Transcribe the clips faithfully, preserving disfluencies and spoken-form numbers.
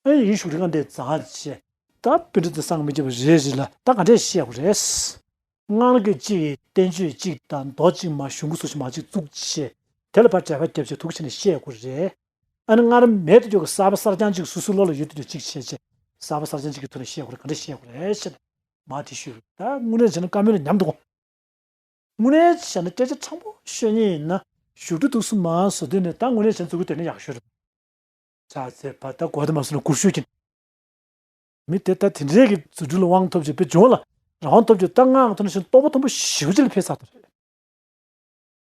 ཨེ་ཡིན་བཞུགས་ཁྲི་ཁང་དེ་བཟང་བྱས། ད་པཎྜི་ཏ་སངས་མི་རྒྱས་པ་རེ་རེ་ལ་ད་ག་འདྲས་བཤད་དགོས་རེད། སྔར་གྱི་གཅིག་གིས་བསྟན་བཅོས་གཅིག་དང་མདོ་གཅིག་མ་གཞུང་གི་སོ་ཞིག་མ་གཅིག་བཙུགས་བྱས། དེ་ལ་ཕར་འགྲེལ་པ་བརྒྱབ་བྱས་ཐུགས་ཆེ་ནས་བཤད་དགོས་རེད། ཨ་ནི་སྔར་མེད་དུ་གྱུར་གྱི་གསར་པ་གསར་རྐྱང་གཅིག་སོ་སོའི་བློ་ལ་ཡོད་དུ་གཅིག་བྱས་བྱས། གསར་པ་གསར་རྐྱང་གཅིག་གི་ཐོག་ནས་བཤད་དགོས་རེད། ག་འདྲས་བཤད་དགོས་རེད་ཞེས་མ་དེ་ཞུས་རེད། ད་དངོས་གནས་བྱས་ན་བཀའ་མོལ་ལ་ཉམས་འདུག་དངོས་གནས་བྱས་ན་སྐད་ཆ་དྲང་པོ་ཤོད་ཉེན་ཡིན་ན་བཞུགས་ཁྲི་ཐུགས་སུ་མ་བཟོ་དུས་ནས་ད་དངོས་གནས་བྱས་ན་མཛུབ་གུ་དེ་ནས་ཡག་ཤོས་རེད། ཆ་ཚད་པ་ད་གོ་དེ་མ་སོང་ན་སྒུར་ཤོད་ཀྱིན། མི་དེ་ད་དེ་འདྲའི་གི་རྫུ་འཕྲུལ་ལ་དབང་ཐོབ་ཅིག་པའི་ལྗོངས་ལ་རང་དབང་ཐོབ་ཅིག་ད་ང་ཐོན་ཞིང་སྟོབས་པོ་མཐོན་པོ་ཞེ་པོ་ཅིག་ལ་ཕེབས་ཚར་ད་རེད།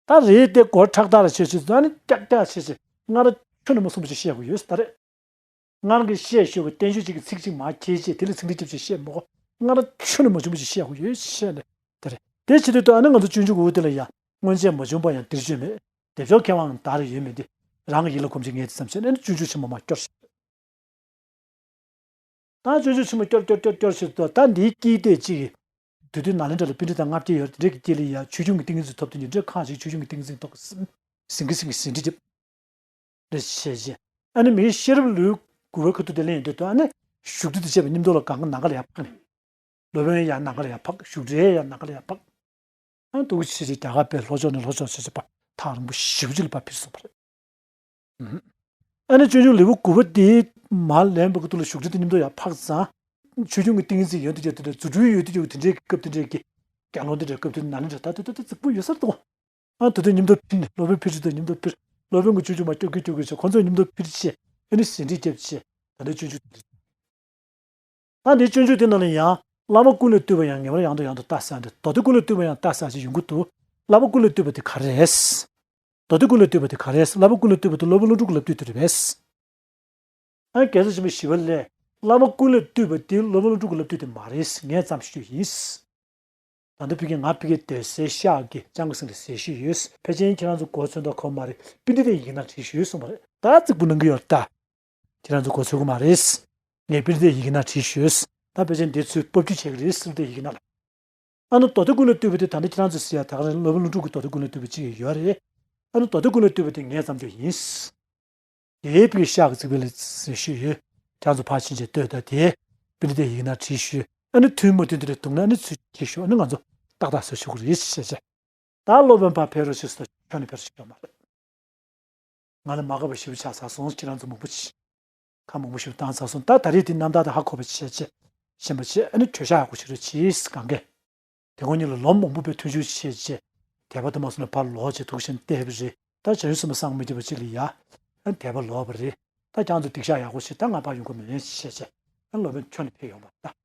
ད་རེད་དེ་སྒོར་ཁྲག་ཐག་ལ་ཆེ་ཆེ་ད་ནི་ཀྱག་ཀྱག་ཆེ་ཆེ་སྔར་ཁྱོན་ནས་མ་གསུངས་པ་ཅིག་བཤད་དགོས་ཡོད་ད་རེད། སྔར་གྱི་བཤད་ཤོད་པའི་བསྟན་བཅོས་གཅིག་གི་ཚིག་གཅིག་མ་ཁྱེར་ཅེས་དེ་ལ་ཚིག་འགྲེལ་རྒྱབ་ཅེས་བཤད་མོ། སྔར་ཁྱོན་ནས་མ་བྱུང་བ་ཅིག་བཤད་དགོས་ཡོད་བཤད་ནས་ད་རེད། དེ་བྱེད་དུས་ད་ཨ་ནི་ང་ཚོ་སྤྱོད་འཇུག་འུ་དེ་ལ་ཡ་སྔོན་ཆད་མ་བྱུང་པ་ཡང་འདིར་བྱོན་མེད། དེ་ཕྱོགས་མཁས་དབང་དར་ཡོད་མེད་དེ་རང་གི་ཡིད་ལ་གོམས་ཅིག་ངས་དེ་ཙམ་བྱས་ནས་ཨ་ནི་སྤྱོད་འཇུག་ཆེན་མོ་མ་སྐྱོར་ཞིག་ད་ཅོ་ཅོ་ཆེན་མོ་སྐྱོར་སྐྱོར་སྐྱོར་སྐྱོར་ཞིག་ཏུ་ད་འདིའི་དཀྱིལ་དེ་གཅིག་གིས་དུས་དུས་ནཱ་ལེནྡྲ་ལ་པཎྜི་ཏ་ལྔ་བརྒྱ་ཡོད་རེད། དེ་འདྲའི་གི་དཀྱིལ་ལ་ཡ་ཆོས་སྐྱོང་གི་ཏིང་ངེ་འཛིན་ཐོབ་དུས་ཉིན་རེ་ཁ་ཅིག་ཆོས་སྐྱོང་གི་ཏིང་ངེ་འཛིན་ཐོག་གི་ཟིང་གི་ཟིང་གི་ཟིང་འདྲི་རྒྱབ་རེ་བྱས་རྗེས། ཨ་ནི་མིའི་ཤེས་རབ་ལུས་དགུ་པའི་ཁ་ཐུག་དེ་ལེན་ཡོང་དུས་ད་ཨ་ནི་བཞུགས་ཁྲི་དེ་བྱས་པའི་མཉམ་དུ་ལ་གང་ག་ནང་ག་ལ་ཡ་ཕག་ནས། སློབ་དཔོན་ཡང་ནང་ག་ལ་ཡ་ཕག་བཞུགས་གྲལ་ཡང་ནང་ག་ལ་ཡ་ཕག་ཨ་ནི་འདུག་ཆེ་ཆེ་རྒྱ་གར་པའི་ལྷོ་ཕྱོགས་ནས་ལྷོ་ཕྱོགས་ཆེ་ཆེ་པ་ཐག་རིང་པོ་ཞེ་པོ་ཅིག་ལ་ཕར་ཕེབས་སོང་བ་རེད། ཨ་ནི་སྤྱོད་འཇུག་ལེའུ་དགུ་པ་དེ་མར་ལེན་པའི་སྐབས་དུ་ལ་བཞུགས་ཁྲི་དེ་མཉམ་དུ་ཡར་འཕགས་ཙང་། ཆོས་སྐྱོང་གི་ཏིང་ངེ་འཛིན་ཡོད་དུ་ཡོད་དུ་རྫུ་འཕྲུལ་ཡོད་དུ་ཡོད་དེ་འདྲའི་སྐབས་དེ་འདྲའི་གི་རྒྱ་ལོ་འདི་འདྲའི་སྐབས་དེ་ནཱ་ལེནྡྲ་ད་དུ་ད་དུ་རྫིག་པོ་ཡོད་སར་འདུག་ཨ་དུ་དུ་མཉམ་དུ་ཕེབས་ནས་སློབ་དཔོན་ཕེབས་ཁྲི་དུ་མཉམ་དུ་ཕེབས། སློབ་དཔོན་གྱི་སྤྱོད་འཇུག་མ་སྐྱོར་གི་སྐྱོར་གི་བྱས་ཁོང་ཚོ་མཉམ་དུ་ཕེབས་བྱས་ཨ་ནི་ཟིན་བྲིས་རྒྱབ་བྱས་ད་ལྟའི་སྤྱོད་འཇུག་དེ་རེད། ད་འདིའི་སྤྱོད་འཇུག་དེ་ནང་ལ་ཡང་བླ་མ་ཀུན་ལས་བཏུས་པ་ཡང་ངེས་པར་ཡང་དང་ཡང་དུ་བལྟ་ཟེར་འདི་མདོ་སྡེ་ཀུན་ལས་བཏུས་པ་ཡང་བལྟ་ཟེར་ཞིག་ཡོང་གི་འདུག་བླ་མ་ཀུན་ལས་བཏུས་པ་དེ་ག་རེ་རེད། མདོ་སྡེ་ཀུན་ལས་བཏུས་པ་དེ་ག་རེ་རེད། བླ་མ་ཀུན་ལས་བཏུས་པ་དེ་སློབ་དཔོན་ཀླུ་སྒྲུབ་ཀྱི་བསླབ་བཏུས་དེ་རེད་པས། ཨ་རྒྱལ་སྲས་ཆེན་པོ་ཞི་བ་ལྷས་བླ་མ་ཀུན་ལས་བཏུས་པ་དེ་སློབ་དཔོན་ཀླུ་སྒྲུབ་ཀྱི་བསླབ་བཏུས་དེ་མ་རེད། ངས་ཙམ་ཞུས་ཡིན། ད་ལྟ་ཕ་གི་ང་ཕ་གི་སྡོད་སའི་ཤག་གི་ལྕང་སྐུ་སེང་ལ་ཟེར་ཞུས་ཡོད། ཕལ་ཆེར་ཁྱེད་རང་ཚོ་གོ་ཚོད་མདོག་ཁ་པོ་མ་རེད། པཎྜི་ཏའི་ཡི་གེ་ནང་བྲིས་ཞུས་གསུངས་པ་རེད། ད་རྫིག་པོ་གནང་གི་ཡོད་ད། ཁྱེད་རང་ཚོ་གོ་ཚོད་ཀྱི་མ་རེད། ངས་པཎྜི་ཏའི་ཡི་གེ་ནང་བྲིས་ཞུས། ད་ཕལ་ཆེར་འདི་ཚོས་ལྤགས་འཇུག་བྱེད་ཀྱི་རེད་ཟེར་ཏེ་ཡི་གེ་ནང་ལ། ཨ་ནི་མདོ་སྡེ་ཀུན་ལས་བཏུས་པ་དེ་ད་ནི་ཁྱེད་རང་ཚོས་ཟེར་ཡ་ད་ག་རང་སློབ་དཔོན་ཀླུ་སྒྲུབ་ཀྱི་མདོ་སྡེ་ཀུན་ལས་བཏུས་པ་གཅིག་ཡོད་རེད། ཨ་ནི་མདོ་སྡེ་ཀུན་ལས་བཏུས་པ་དེ་ངས་ཙམ་ཅིག་ཡིན། དེའི་ཕ་གི་ཤག་གི་རྩིག་པའི་ལ་ཟེར་ཞུས་ཡོད། ཁྱེད་རང་ཚོ་ཕར་ཕྱིན་ཆད་ལྟོས་ད་དེ། པཎྜི་ཏའི་ཡི་གེ་ནང་བྲིས་ཞུས། ཨ་ནི་མཐུན་མ་མཐུན་དེ་འདྲ་འདུག་ན་ཨ་ནི་ཚུར་གྱིས་ཞུ། ཨ་ནི་ང་ཚོ་ཏག་ཏག་བཟོ་ཆོག་གི་རེད་ཞེས་བཤད་བྱས། ད་སློབ་དཔོན་ཕར་ཕེབས་རོགས་ཞེས་སོ་ཁྱོན་ནས་ཕེབས་རོགས་ཞེས་ཡོད་མ་རེད། ང་ལ་མ་དགའ་བ་ཞེ་པོ་ཆགས་ཚར་སོང་། ཁྱེད་རང་ཚོ་མང་པོ་ཅིག་ཁ་མང་པོ་ཞིག་བཏང་ཚར་སོང་། ད་ད་རེས་དེ་རྣམ་ཐར་དེ་ཧ་གོ་བ་བྱས་བྱས་ཤེས་པ་བྱས། ཨ་ནི་གྲོས་ཤག་ཡག་པོ་ཞིག་རེད་བྱས་གང་གས། དེ་ཁོང་གཉིས་ལ་ལོ་མང་པོ་པའི་མཐུན་འགྱུར་བྱས་བྱས། དད་པ་དུ་མ་སོང་ན་ཕར་ལོག་བྱས་ཐུགས་ཆེན་བལྟས་པ་རེད། ད་བྱང་ཆུབ་སེམས་དཔའ་སངས་མི་རྒྱས་པ་ཅིག་ལ་ཡ། ཨ་ནི་དད་པ་ལོག་པ་རེད། ད་ཁྱེད་ཚོ་སྡིག་བཤགས་ཡག་པོ་བྱས། ད་ང་ཕར་ཡོང་གི་མེད་བྱས་བྱས། ཨ་ནི་སློབ་དཔོན་ཁྱོན་ནས་ཕེབས་ཡོང་བ་ད།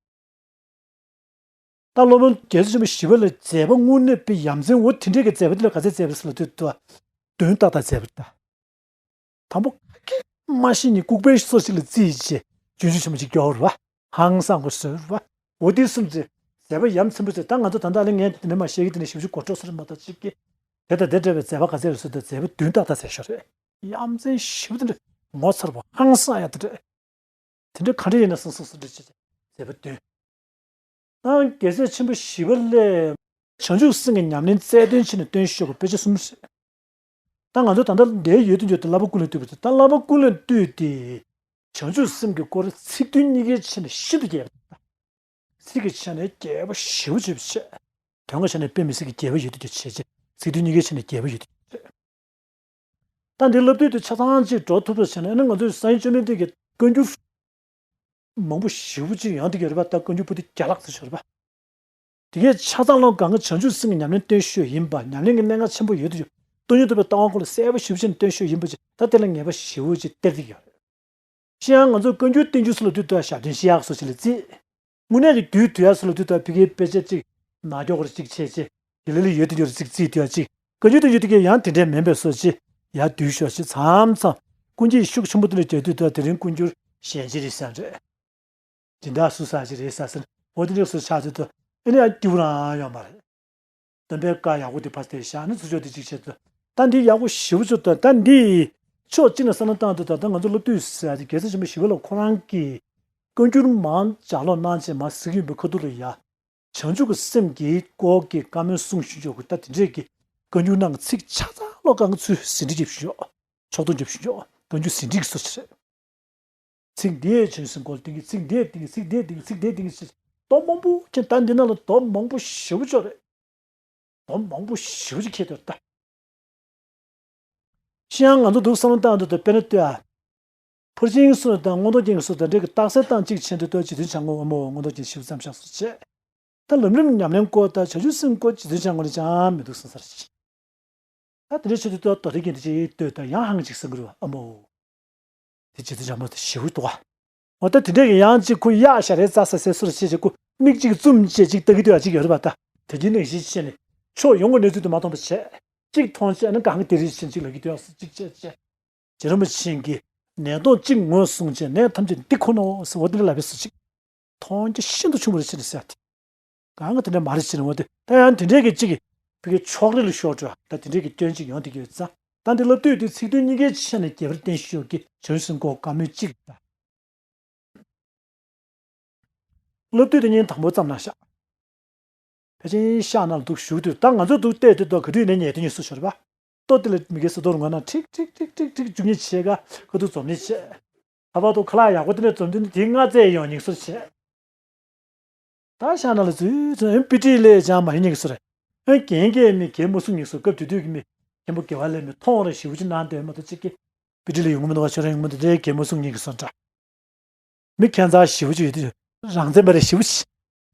ད་སློབ་དཔོན་རྒྱལ་སྲས་ཆེན་པོ་ཞི་བ་ལྷའི་མཛད་པ་དངོས་གནས་དཔེ་ཡ་མཚན། འོ་དེ་འདྲའི་གི་མཛད་པ་དེ་ལ་ག་ཚད་མཛད་པ་རེད་ཟེར་ལབ་དུས་ད། དོན་ཏག་ཏག་མཛད་པ་རེད་ད། དང་པོ་ཁ་སྐད་མ་ཤེས་ནས་ལྐུགས་པའི་སོ་ཞིག་ལ་རྩིས་བྱས་སྤྱོད་འཇུག་ཆེན་མོ་ཅིག་སྐྱོར་བ་རེད་པ། ཧང་སངས་པོ་བཟོས་པ་རེད་པ། འོ་དེ་གསུམ་ཚེ་མཛད་པ་ཡ་མཚན་པོ་ཚེ། ད་ང་ཚོ་ད་ལྟ་ལ་ངས་དེ་ནས་མ་བཤད་ཀྱི་དེ་ནས་ཞིབ་ཞིབ་གོ་སྤྲོ་སོ་རེད་མ་གཏོགས་ཅིག་གི། དེ་དང་དེ་འདྲ་བའི་མཛད་པ་ག་ཚད་རེད་ཟེར་དུས་མཛད་པ་དོན་ཏག་ཏག་མཛད་ཤོག་རེད། ཡ་མཚན་ཞེ་པོ་དེ་འདྲ་ངོ་མཚར་བ་ཧང་སངས་ཡ་དེ་འདྲ། དེ་འདྲ་ག་འདྲ་ཡིན་ན་སང་སང་སང་འདྲ་བྱེད་མཛད་པ་དོན། ད་རྒྱལ་སྲས་ཆེན་པོ་ཞི་བ་ལྷས་བྱང་ཆུབ་སེམས་ཀྱི་ཉམས་ལེན་རྩལ་འདོན་བྱས་ནས་སྟོན་ཤོག་པའི་དཔེ་ཆ་གསུམ་རེད། ད་ང་ཚོ་ད་ལྟ་འདིར་ཡོད་དུ་ཡོད་དེ་བསླབ་པ་ཀུན་ལས་བཏུས་པ་དེ། ད་བསླབ་པ་ཀུན་ལས་བཏུས་ཏེ། བྱང་ཆུབ་སེམས་ཀྱི་སྐོར་ཚིག་དོན་གཉིས་ཀའི་ཆ་ནས་ཤིན་ཏུ་རྒྱས་པ། ཚིག་གི་ཆ་ནས་རྒྱས་པ་ཞེ་པོ་ཅིག་བྱས། དོན་གྱི་ཆ་ནས་དཔེ་མི་སྲིད་ཀྱི་རྒྱས་པ་ཡོད་དུ་ཡོད་བྱས་བྱས། ཚིག་དོན་གཉིས་ཀའི་ཆ་ནས་རྒྱས་པ་ཡོད་དུ་ཡོད་བྱས། ད་འདི་བསླབ་བཏུས་དེ་ཆ་ཚང་ཅིག་འགྲོ་ཐུབ་པ་བྱས་ན། ཨ་ནི་ང་ཚོའི་སངས་རྒྱས་བཅོམ་ལྡན་འདས་ཀྱི་བཀའ་འགྱུར་མང་པོ་ཞེ་པོ་ཅིག་ཡོང་དུས་ཀྱི་རེད་པ། ད་བཀའ་འགྱུར་པོ་ཏི་བརྒྱ་ལྷག་ཙམ་ཞིག་རེད་པ། དེ་གའི་ཆ་ཚང་ལོ་གང་གི་བྱང་ཆུབ་སེམས་ཀྱི་ཉམས་ལེན་སྟོན་ཤོག་ཡིན་པ། ཉམས་ལེན་གྱི་གནད་འགག་ཆེན་པོ་ཡོད་དུ་ཡོད། སྟོང་ཉིད་རྟོགས་པའི་ལྟ་བ་སྐོར་ལ་གསལ་པོ་ཞེ་པོ་ཅིག་སྟོན་ཤོག་ཡིན་པ་ཅིག་ད་དེ་ལ་ངེས་པ་ཞེ་པོ་ཅིག་སྟེར་གྱི་ཡོད་རེད། ཤེས་ཡང་ང་ཚོ་བཀའ་འགྱུར་བསྟན་འགྱུར་སུ་ལ་དུས་དུ་ཞབས་འདྲེན་ཤེས་ཡག་སོ་ཅིག་ལ་བརྩིས། དངོས་གནས་ཀྱི་རྒྱུད་དུ་ཡག་སུ་ལ་དུས་དུ་ཕ་གིའི་དཔེ་ཆ་གཅིག་ནག་སྐྱོག་གོར་གཅིག་ཆེ་ཆེ། དེ་ལས་ལས་ཡོད་དུ་ཡོད་རེད་ཅིག་བརྩིས་དུ་ཡག་ཅིག་བཀའ་འགྱུར་དུ་ཡོད་དུ་གི་ཡང་དེ་འདྲའི་མིན་པའི་སོ་ཅིག་ཡར་བསྡུས་ཤོག་ཅིག་མཚམས་མཚམས་ཀུན་གྱིས་ཤུགས་ཆེན་པོ་དུ་ལ་བརྗོད་དུས་དུ་དེ་རིང་བཀའ་འགྱུར་ཞན་ཅིག་རེད་བསམ་རེད། སྦྱིན་བདག་སུ་ས་ཅིག་རེད་ས་ཟེར། འོ་དེ་འདྲ་སུ་ཆགས་ཚོད་དུ་ཨེ་ནི་ཡང་སྐྱུག་རང་ཡོད་མ་རེད། སྟོན་པའི་བཀའ་ཡག་པོ་དེ་ཕར་དེ་བཞག་ནས་ཚུར་ཕྱོགས་དེ་གཅིག་བྱེད་དུ། ད་འདི་ཡག་པོ་ཞེ་པོ་ཅིག་ད་ད་འདི་ཕྱོགས་གཅིག་ནས་བསམ་བློ་བཏང་དུས་ད་ལྟ་ང་ཚོ་སློབ་དུས་ཟེར་ཡ་དེ་རྒྱལ་སྲས་ཆེན་པོ་ཞི་བ་ལྷ་ཁོ་རང་གིས་བཀའ་འགྱུར་མང་ལྗགས་ཀློག་གནང་བྱས་མ་གཟིགས་ཡོད་པའི་ཁ་ཐུག་ལ་ཡ། བྱང་ཆུབ་ཀྱི་སེམས་ཀྱི་སྐོར་གྱི་བཀའ་མོལ་གསུང་བཞིན་ཡོད་གི། ད་དེ་འདྲས་ཀྱི་བཀའ་འགྱུར་ནང་གི་ཚིག་ཆ་ཚང་ཀློག་གང་ཚུལ་ཟིན་བྲིས་རྒྱབ་བཞིན་ཡོད། ཕྱོགས་སྡོམ་རྒྱབ་བཞིན་ཡོད། བཀའ་འགྱུར་ཟིན་བྲིས་ཀྱི་སོ་ཆེ་རེད། ཚིག་འདི་ཡས་བྱོན་སེམས་ཁོ་ལ་ཏིང་གི་ཚིག་འདི་ཡས་ཏིང་གི་ཚིག་འདི་ཡས་ཏིང་གི་ཚིག་འདི་ཡས་ཏིང་གི་ཚིག་འདི་ཡས་ཏིང་གི་ཟེར། མདོ་མང་པོ་ཅིག་ད་འདི་ནང་ལ་མདོ་མང་པོ་ཞེ་པོ་ཅིག་ཡོད་རེད། མདོ་མང་པོ་ཞེ་པོ་ཅིག་ཁྱེར་འདུག་ད། ཤི་ཡང་ང་ཚོ་འདུག་བསམ་བློ་བཏང་འདུག་ད་དཔེར་ན་ལྟོས་ཨ། ཕུར་ཤིང་སོགས་དང་མངོན་རྟོགས་རྒྱན་གྱི་སོགས་དང་འབྲས་ཀྱི་རྟགས་གསལ་དང་གཅིག་ཆེན་དུ་ལྟོས་རྗེ་བཙུན་བྱམས་མགོན་དབང་མོ་མངོན་རྟོགས་རྒྱན་ཞིབ་ཙམ་བཞག་སོགས་བྱས། ད་ལམ་རིམ་ཉམས་ལེན་སྐོར་དང་བྱང་ཆུབ་སེམས་སྐོར་རྗེ་བཙུན་བྱམས་མགོན་ལ་ཅང་མི་འདུག་བསམ་ས་རེད། ད་དེ་འདྲའི་ཆེད་དུ་ལྟོས་མདོ་སྡེ་རྒྱན་དེ་ཅིག་ལྟོས་ད་ཡང་ཧང་ཅིག་བསམ་གི་རེད་བ་ཨ་མོ། དེ་རྗེ་བཙུན་བྱམས་མགོན་དེ་ཞེ་པོ་འདུག་བ། འོ་ད་དེ་འདྲས་ཀྱི་ཡང་ཅིག་ཁོ་གཡག་ཞལ་རས་རྩྭ་ཟ་སའི་སོར་བྱེད་ཅིག་ཁོ་མིག་གཅིག་བཙུམ་བྱས་ཅིག་ལྟ་གི་འདུག་ཡ་ཅིག་ཡོད་རེད་པ། ད་དེ་རྒྱུན་ནང་བཞིན་བྱས་ནས་ཕྱོགས་ཡོངས་ཀྱི་གནས་ཚུལ་དེ་མ་མཐོང་པ་བྱས། གཅིག་མཐོང་བྱས་ན་གང་གི་དེ་རིགས་བྱས་ཅིག་ལབ་ཀྱི་འདུག་ཡ་ཟེར་ཅིག་བྱས་བྱས། རྗེ་རིན་པོ་ཆེ་གིས་ནད་གདོན་གཅིག་ངོས་བཟུང་བྱས་ནད་ཐམས་ཅད་འདི་ཁོ་ནའོ་ཟེར་འོ་དེ་འདྲ་ལབ་པའི་སོ་ཅིག་མཐོང་རྒྱ་ཤིན་ཏུ་ཆུང་བ་རེད་ཅེས་ནས་ཟེར་ཏེ། གང་གི་དེ་འདྲ་མ་རེད་ཅེས་ནས་འོ་དེ་ད་ཡང་དེ་འདྲའི་གི་གཅིག་གི་བི་གའི་ཕྱོགས་རིས་ལ་ཤོར་འགྲོ་ད་དེ་འདྲའི་གི་སྐྱོན་གཅིག་ཡོང་བསྡད་ཀྱི་ཡོད་ཙང་། ད་འདི་སློབ་དུས་དེ་ཚིག་དོན་གཉིས་ཀའི་ཆ་ནས་རྒྱས་པར་བསྟན་ཤོག་གི་བྱང་ཆུབ་སེམས་འགོག་བཀའ་མོལ་གཅིག་དང་། སློབ་དུས་དེ་ཉིན་དང་པོ་ཙམ་ན་ཤག་ཕལ་ཆེར་ཤག་ན་ལ་འདུག་བཞུགས་དུས་ད་ང་ཚོ་འདུག་བལྟས་དུས་ད་ག་དུས་ནས་ཉལ་དུས་ཉལ་སུ་ཤོར་བ། ལྟོ་དེ་ལ་མི་གའི་སུ་དོར་ངོ་ན་ཁྲིག་ཁྲིག་ཁྲིག་ཁྲིག་ཁྲིག་བཅུ་གཉིས་བྱས་ག་ཁ་ཐུག་འཛོམས་ནས་བྱས། ད་བར་དུ་ཁ་ལག་ཡག་པོ་དེ་ནས་འཛོམས་དུས་ནི་དེ་ལྔ་བཙལ་ཡོང་ཉིག་སོར་བྱས། ད་ཤག་ན་ལ་འཛུལ་ཚོད་ཨེ་པི་ཏི་ལས་ཅང་མ་ཡིན་ཉིག་སོར། ཨེ་རྒན་གྱིས་མི་གལ་མ་གསུང་ཉིག་སོར་སྐབས་དེ་དུས་ཀྱི་མི་མཁན་པོ་དགེ་བ་ལས་མི་མཐོང་རེ་ཞིབ་ཅིག་གནང་དོན་མ་གཏོགས་གཅིག་གི་པི་ཏི་ལས་ཡོང་གི་མི་འདུག་བ་ཆོས་ར་ཡོང་གི་མི་འདུག་དེ་གལ་མ་གསུང་ཉིག་སོར་འདྲ། མི་ཁྱད་མཚར་ཞེ་པོ་ཅིག་ཡོད་དུས་རང་བཙན་པ་རེ་ཞེ་པོ་ཅིག་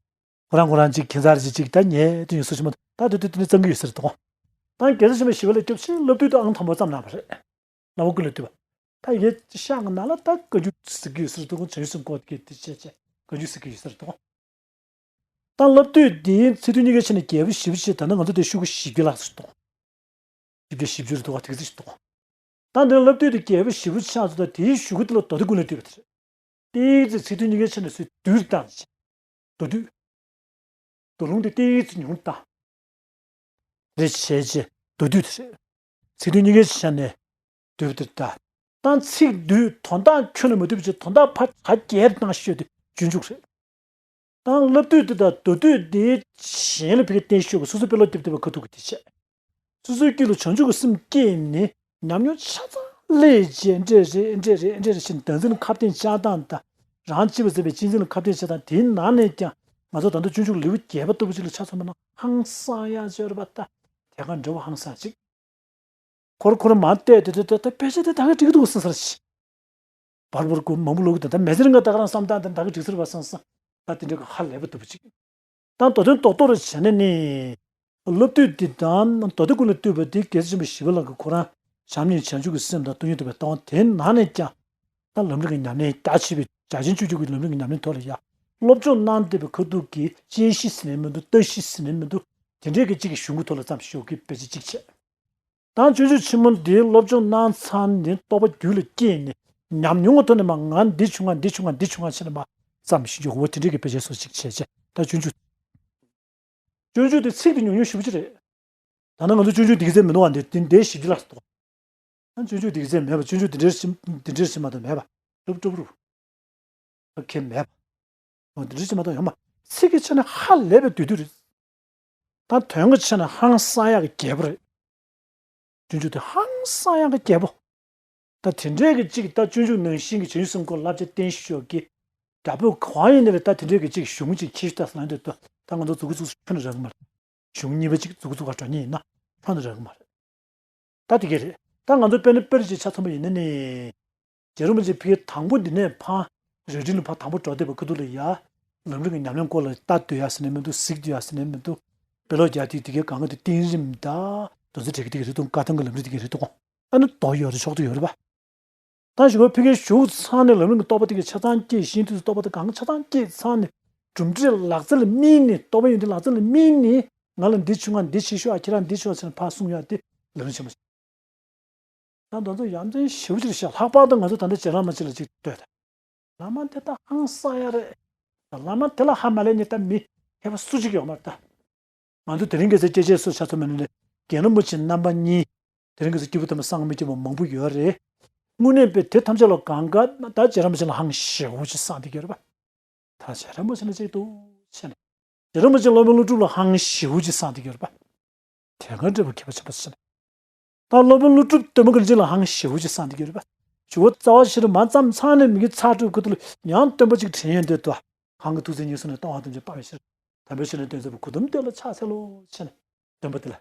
ཁོ་རང་ཁོ་རང་ཅིག་ཁྱད་མཚར་ཅིག་ཅིག་ད་ཉལ་དུས་ཡོད་སོ་ཅི་མ་ད་དུ་དུ་དུ་ནི་གཙང་གི་ཡོད་ཟེར་དོ། ད་རྒྱལ་སྲས་ཆེན་པོ་ཞི་བ་ལྷས་སྐྱབས་ཆེན་སློབ་དུས་དུ་ཨང་དང་པོ་བརྩམས་གནང་བ་རེད། ལམ་བུ་ཀུན་ལ་བཏུས་པ། ད་ཡེ་ཤག་ནང་ལ་ད་བཀའ་འགྱུར་ཟེར་གི་ཡོད་ཟེར་དོ་བྱང་ཆུབ་སེམས་འགོག་གི་དེ་བྱས་བྱས་བཀའ་འགྱུར་ཟེར་གི་ཡོད་ཟེར་དོ། ད་སློབ་དུས་འདིའི་ཚིག་དོན་གཉིས་ཀའི་ཆ་ནས་རྒྱས་པོ་ཞེ་པོ་ཅིག་ད་ནི་ང་ཚོ་དེ་ཤོག་གུ་བཞི་བཅུ་ལྷག་ཙམ་ཞིག་འདུག་བཞི་བཅུ་བཞི་བཅུ་རེ་འདུག་བ་དེ་ཙམ་ཞིག་འདུག་ད་འདི་སློབ་དུས་དེ་རྒྱས་པོ་ཞེ་པོ་ཆགས་ཚོ་ད་དེའི་ཤོག་གུ་དེ་ལ་མདོ་སྡེ་ཀུན་ལས་བཏུས་པ་དེ་རེད། ཏིག་ཙི་ཚིག་དོན་གཉིས་ཀའི་ཆ་ནས་སུས་བསྡུས་བཏང་ཅིག་མདོ་སྡུད། མདོ་ལུང་དེ་ཏིག་ཙི་ཉུང་བཏང་། རེ་བྱས་རྗེས་མདོ་སྡུད་དེ་རེད། ཚིག་དོན་གཉིས་ཀའི་ཆ་ནས་བསྡུས་པ་དེ་ལྟ། ད་ཚིག་བསྡུས་དོན་དག་ཁྱོན་ནས་མ་བསྡུས་པ་བྱས་དོན་དག་ཕར་ག་རྒྱས་བཏང་ཤོད་དེ་སྤྱོད་འཇུག་རེད། ད་སློབ་དུས་དེ་དང་མདོ་སྡུད་དེ་གཞན་ལ་ཕ་གི་བསྟན་ཤོག་གི་སོ་སོའི་དཔེ་ཀློག་རྒྱབ་བསྡད་པ་ཁ་ཐུག་གི་དེ་བྱས། སོ་སོའི་རྒྱུད་ལ་བྱང་ཆུབ་ཀྱི་སེམས་སྐྱེས་ནས་ཉམས་མྱོང་ཆ་ཚང་ལས་བྱས་འདྲེ་རེ་འདྲེ་རེ་འདྲེ་རེ་བཞིན་བདག་འཛིན་ཁ་གཏད་བཅག་སྟངས་དང་། རང་གཅེས་པར་འཛིན་པའི་གཅེས་འཛིན་ལ་ཁ་གཏད་བཅག་སྟངས་དེའི་ནང་ནས་ཀྱང་ང་ཚོ་ད་ལྟ་སྤྱོད་འཇུག་ལེའུ་བརྒྱད་པ་ལྟ་བུ་ཅིག་ལ་ཆ་མཚོན་པ་ན་ཧང་སང་ཡག་ཅིག་ཡོད་རེད་པ་ད། དེ་ག་འདྲ་བོ་ཧང་སང་ཅིག་ཁོར་ཁོར་མ་བལྟས་དེ་དེ་དེ་དེ་དཔེ་ཆ་དེ་ད་ག་འགྲིག་གི་འདུག་བསམ་ས་རེད། བར་བར་ཀུ་མང་པོ་ལོག་གི་དང་ད་མེ་ཟེར་འགའ་ད་ག་རང་བསམ་སྟངས་དེ་ད་ག་འགྲིག་ཟེར་བ་བསམ་ས། ད་དེ་འདྲ་གི་ཧ་ལས་པ་འདུག་པ་ཅིག་ད་མདོ་དོན་རྡོག་རྡོག་རེ་བྱས་ན་ནི། སློབ་དུས་འདི་དང་མདོ་སྡེ་ཀུན་ལས་བཏུས་པ་འདི་རྒྱལ་སྲས་ཆེན་པོ་ཞི་བ་ལྷ་གིས་ཁོ་རང་བྱམས་སྙིང་བྱང་ཆུབ་ཀྱི་སེམས་དང་སྟོང་ཉིད་རྟོགས་པའི་ལྟ་བ་དེའི་ནང་ནས་ཀྱང་། ད་ལམ་རིམ་གྱི་ཉམས་ལེན་རྒྱ་ཆེ་བའི་རྒྱ་ཆེན་སྤྱོད་འཇུག་གི་ལམ་རིམ་གྱི་ཉམས་ལེན་ཐོག་ལ་ཡ། སློབ་སྦྱོང་གནང་བསྡད་པའི་ཁ་ཐུག་གི་སྤྱན་ཤེས་ཟེར་ནས་མི་འདུག་བརྟག་ཤེས་ཟེར་ནས་མི་འདུག་དེ་འདྲའི་གི་གཅིག་གི་གཞུང་གི་ཐོག་ལ་བརྩམས་ཤོག་གི་དཔེ་ཆ་གཅིག་བྱས། ད་སྤྱོད་འཇུག་ཆེན་མོ་འདིའི་སློབ་སྦྱོང་གནང་ཚར་ནས་རྟོགས་པ་རྒྱུད་ལ་སྐྱེས་ནས་ཉམས་མྱོང་གི་ཐོག་ནས་མ་ང་འདི་བྱུང་ང་འདི་བྱུང་ང་འདི་བྱུང་ང་བྱས་ནས་མ་བརྩམས་ཤིག་འོ་དེ་འདྲའི་གི་དཔེ་ཆ་སོགས་ཤིག་བྱས་བྱས་ད་སྤྱོད་འཇུག་སྤྱོད་འཇུག་དེ་ཚིག་དེ་ཉུང་ཉུང་ཞེ་པོ་ཅིག་རེད། ད་ནང་ང་ཚོ་སྤྱོད་འཇུག་འདི་གི་ཚད་མི་འདུག་ཨ་འདི་འདི་འདི་ཞིབ་ཅིག་ལ་སོགས། ཨ་སྤྱོད་འཇུག་འདི་གི་ཚད་མེད་པ་སྤྱོད་འཇུག་འདི་འདྲའི་ཞིམ་འདི་འདྲའི་ཞིམ་མ་དང་མེད་པ། གྲུབ་གྲུབ་རུ། ཨ་ཁེ་མེད་པ། འོ་འདི་འདྲའི་ཞིམ་མ་དང་ཡོད་མ། ཚིག་གི་ཆ་ནས་ཧ་ལས་པའི་བསྡུས་བསྡུས་རེད། ད་དོན་གྱི་ཆ་ནས་ཧང་སང་ཡག་གི་རྒྱས་པ་རེད། སྤྱོད་འཇུག་དེ་ཧང་སང་ཡག་གི་རྒྱས་པོ། ད་དེ་འདྲའི་གི་གཅིག་ད་སྤྱོད་འཇུག་ནང་བཞིན་གྱི་བྱང་ཆུབ་སེམས་འགོག་བསླབ་བྱ་བསྟན་ཤོག་གི། རྒྱ་བོད་གང་ཡིན་ནའི་ད་དེ་འདྲའི་གི་གཅིག་གཞུང་གཅིག་ཁྱེར་ཤོག་ད་ཟེར་ན་འདོད་དོ། ད་ང་ཚོ་མཛུབ་གུ་བཙུགས་ཁྱོན་ནས་རག་གི་མ་རེད། གཞུང་གཉིས་པ་གཅིག་མཛུབ་གུ་བཙུགས་ག་འགྲོ་ཉེན་ཡིན་ན་ཁྱོན་ནས་རག་གི་མ་རེད། ད་དེ་ག་རེད། ད་ང་ཚོ་དཔེར་ན་དཔེར་བརྗོད་ཆ་ཚང་པ་ཡིན་ན་ནི། རྗེ་རིན་པོ་ཆེ་ཕ་གི་དང་པོ་འདི་ནས་ཕར་རས་བྲིས་ལ་ཕར་དང་པོ་འགྲོ་བསྡད་པའི་ཁ་ཐུག་ལ་ཡ། ལམ་རིམ་གྱི་ཉམས་ལེན་སྐོར་ལ་ལྟ་སྡོད་ཡ་ཟེར་ནས་མི་འདུག་གཟིགས་སྡོད་ཡ་ཟེར་ནས་མི་འདུག་དཔེ་ཀློག་རྒྱག་དུས་དེ་གའི་གང་ག་དེ་གཏིང་རིམ་དང་དོན་ཚན་གྲས་ཀྱི་དེ་གའི་རིགས་དང་བཀའ་ཐང་གི་ལམ་རིམ་དེ་གའི་རིགས་དང་། ཨ་ནི་དོ་ཡོད་རེད་ཆོག་ཏུ་ཡོད་རེད་པ། ད་ཞུ་བ་ཕ་གིར་ཞུགས་ཚར་ནས་ལམ་རིམ་གྱི་རྟོགས་པ་དེ་གའི་ཆ་ཚང་སྐྱེས་ཤིང་དུས་སུ་རྟོགས་པ་དེ་གང་ག་ཆ་ཚང་སྐྱེས་ཚར་ནས་གྲུབ་འབྲས་ལག་རྩལ་ལ་སྨིན་ནས་རྟོགས་པ་ཡོད་དེ་ལག་རྩལ་ལ་སྨིན་ནས་ང་ལ་འདི་བྱུང་ང་འདི་བྱེད་ཤོག་ཨ་ཁྱེད་རང་འདི་ཤོག་ཟེར་ནས་ཕར་གསུང་ཡ་དེ་ལམ་རིམ་ཆེན་མོ་ཞིག་ད་མདོ་ཚོ་ཡ་མཚན་ཞེ་པོ་ཅིག་རེད་ཤག་ལྷག་པར་དུ་ང་ཚོ་ད་ལྟ་རྗེ་བླ་མ་ཆེ་ལ་ཅིག་ལྟོས་དང་། བླ་མ་དེ་ད་ཧང་སང་ཡ་རེད། ད་བླ་མ་དེ་ལ་ཧ་མ་ལས་ནི་ད་མི་མཁས་པ་སུ་ཅིག་ཡོད་མ་རེད་ད། ང་ཚོ་དེ་རིང་གི་ཚེ་སྐྱེ་ཆེད་སུ་ཆ་ཚང་མ་ནི་རྒན་རིན་པོ་ཆེ་རྣམ་པ་གཉིས། དེ་རིང་གི་ཚེ་སྐྱེས་བུ་དམ་པ་སངས་རྒྱས་པ་མང་པོ་ཡོད་རེད། དངོས་གནས་པའི་དེ་ཐམས་ཅད་ལ་གང་ག་ད་རྗེ་རིན་པོ་ཆེ་ལ་ཧང་ཞེ་པོ་ཅིག་སངས་དེ་ག་རེད་པ། ད་རྗེ་རིན་པོ་ཆེ་ལ་གཅིག་ཏུ་ཕྱིན། རྗེ་རིན་པོ་ཆེ་སློབ་དཔོན་ཀླུ་སྒྲུབ་ལ་ཧང་ཞེ་པོ་ཅིག་སངས་དེ་ག་རེད་པ། དེ་ག་འདྲ་བ་མཁས་པ་ཆེན་པོ་ཕྱིན། ད་སློབ་དཔོན་ཀླུ་སྒྲུབ་སྟོན་པ་གི་རྗེ་ལ་ཧང་ཞེ་པོ་ཅིག་སངས་དེ་ག་རེད་པ། ཞུ་བ་རྩ་བ་ཤེས་རབ་མ་བརྩམས་ཚར་ནས་མི་གི་ཚར་དྲུག་ཁུ་ཐུག་ལ་ཡང་སྟོན་པ་གཅིག་དྲན་ཡོང་དུས་དོ། གང་གི་ཐུགས་བརྩེ་ཉེར་བཟུང་ནས་སྟོང་པ་ཐམས་ཅད་སྤང་བའི་ཕྱིར། དམ་པའི་ཆོས་ནི་སྟོན་མཛད་པ་གུ་དུམ་དེ་ལ་ཕྱག་འཚལ་ལོ་ཞེས་ནས་སྟོན་པ་དེ་ལ།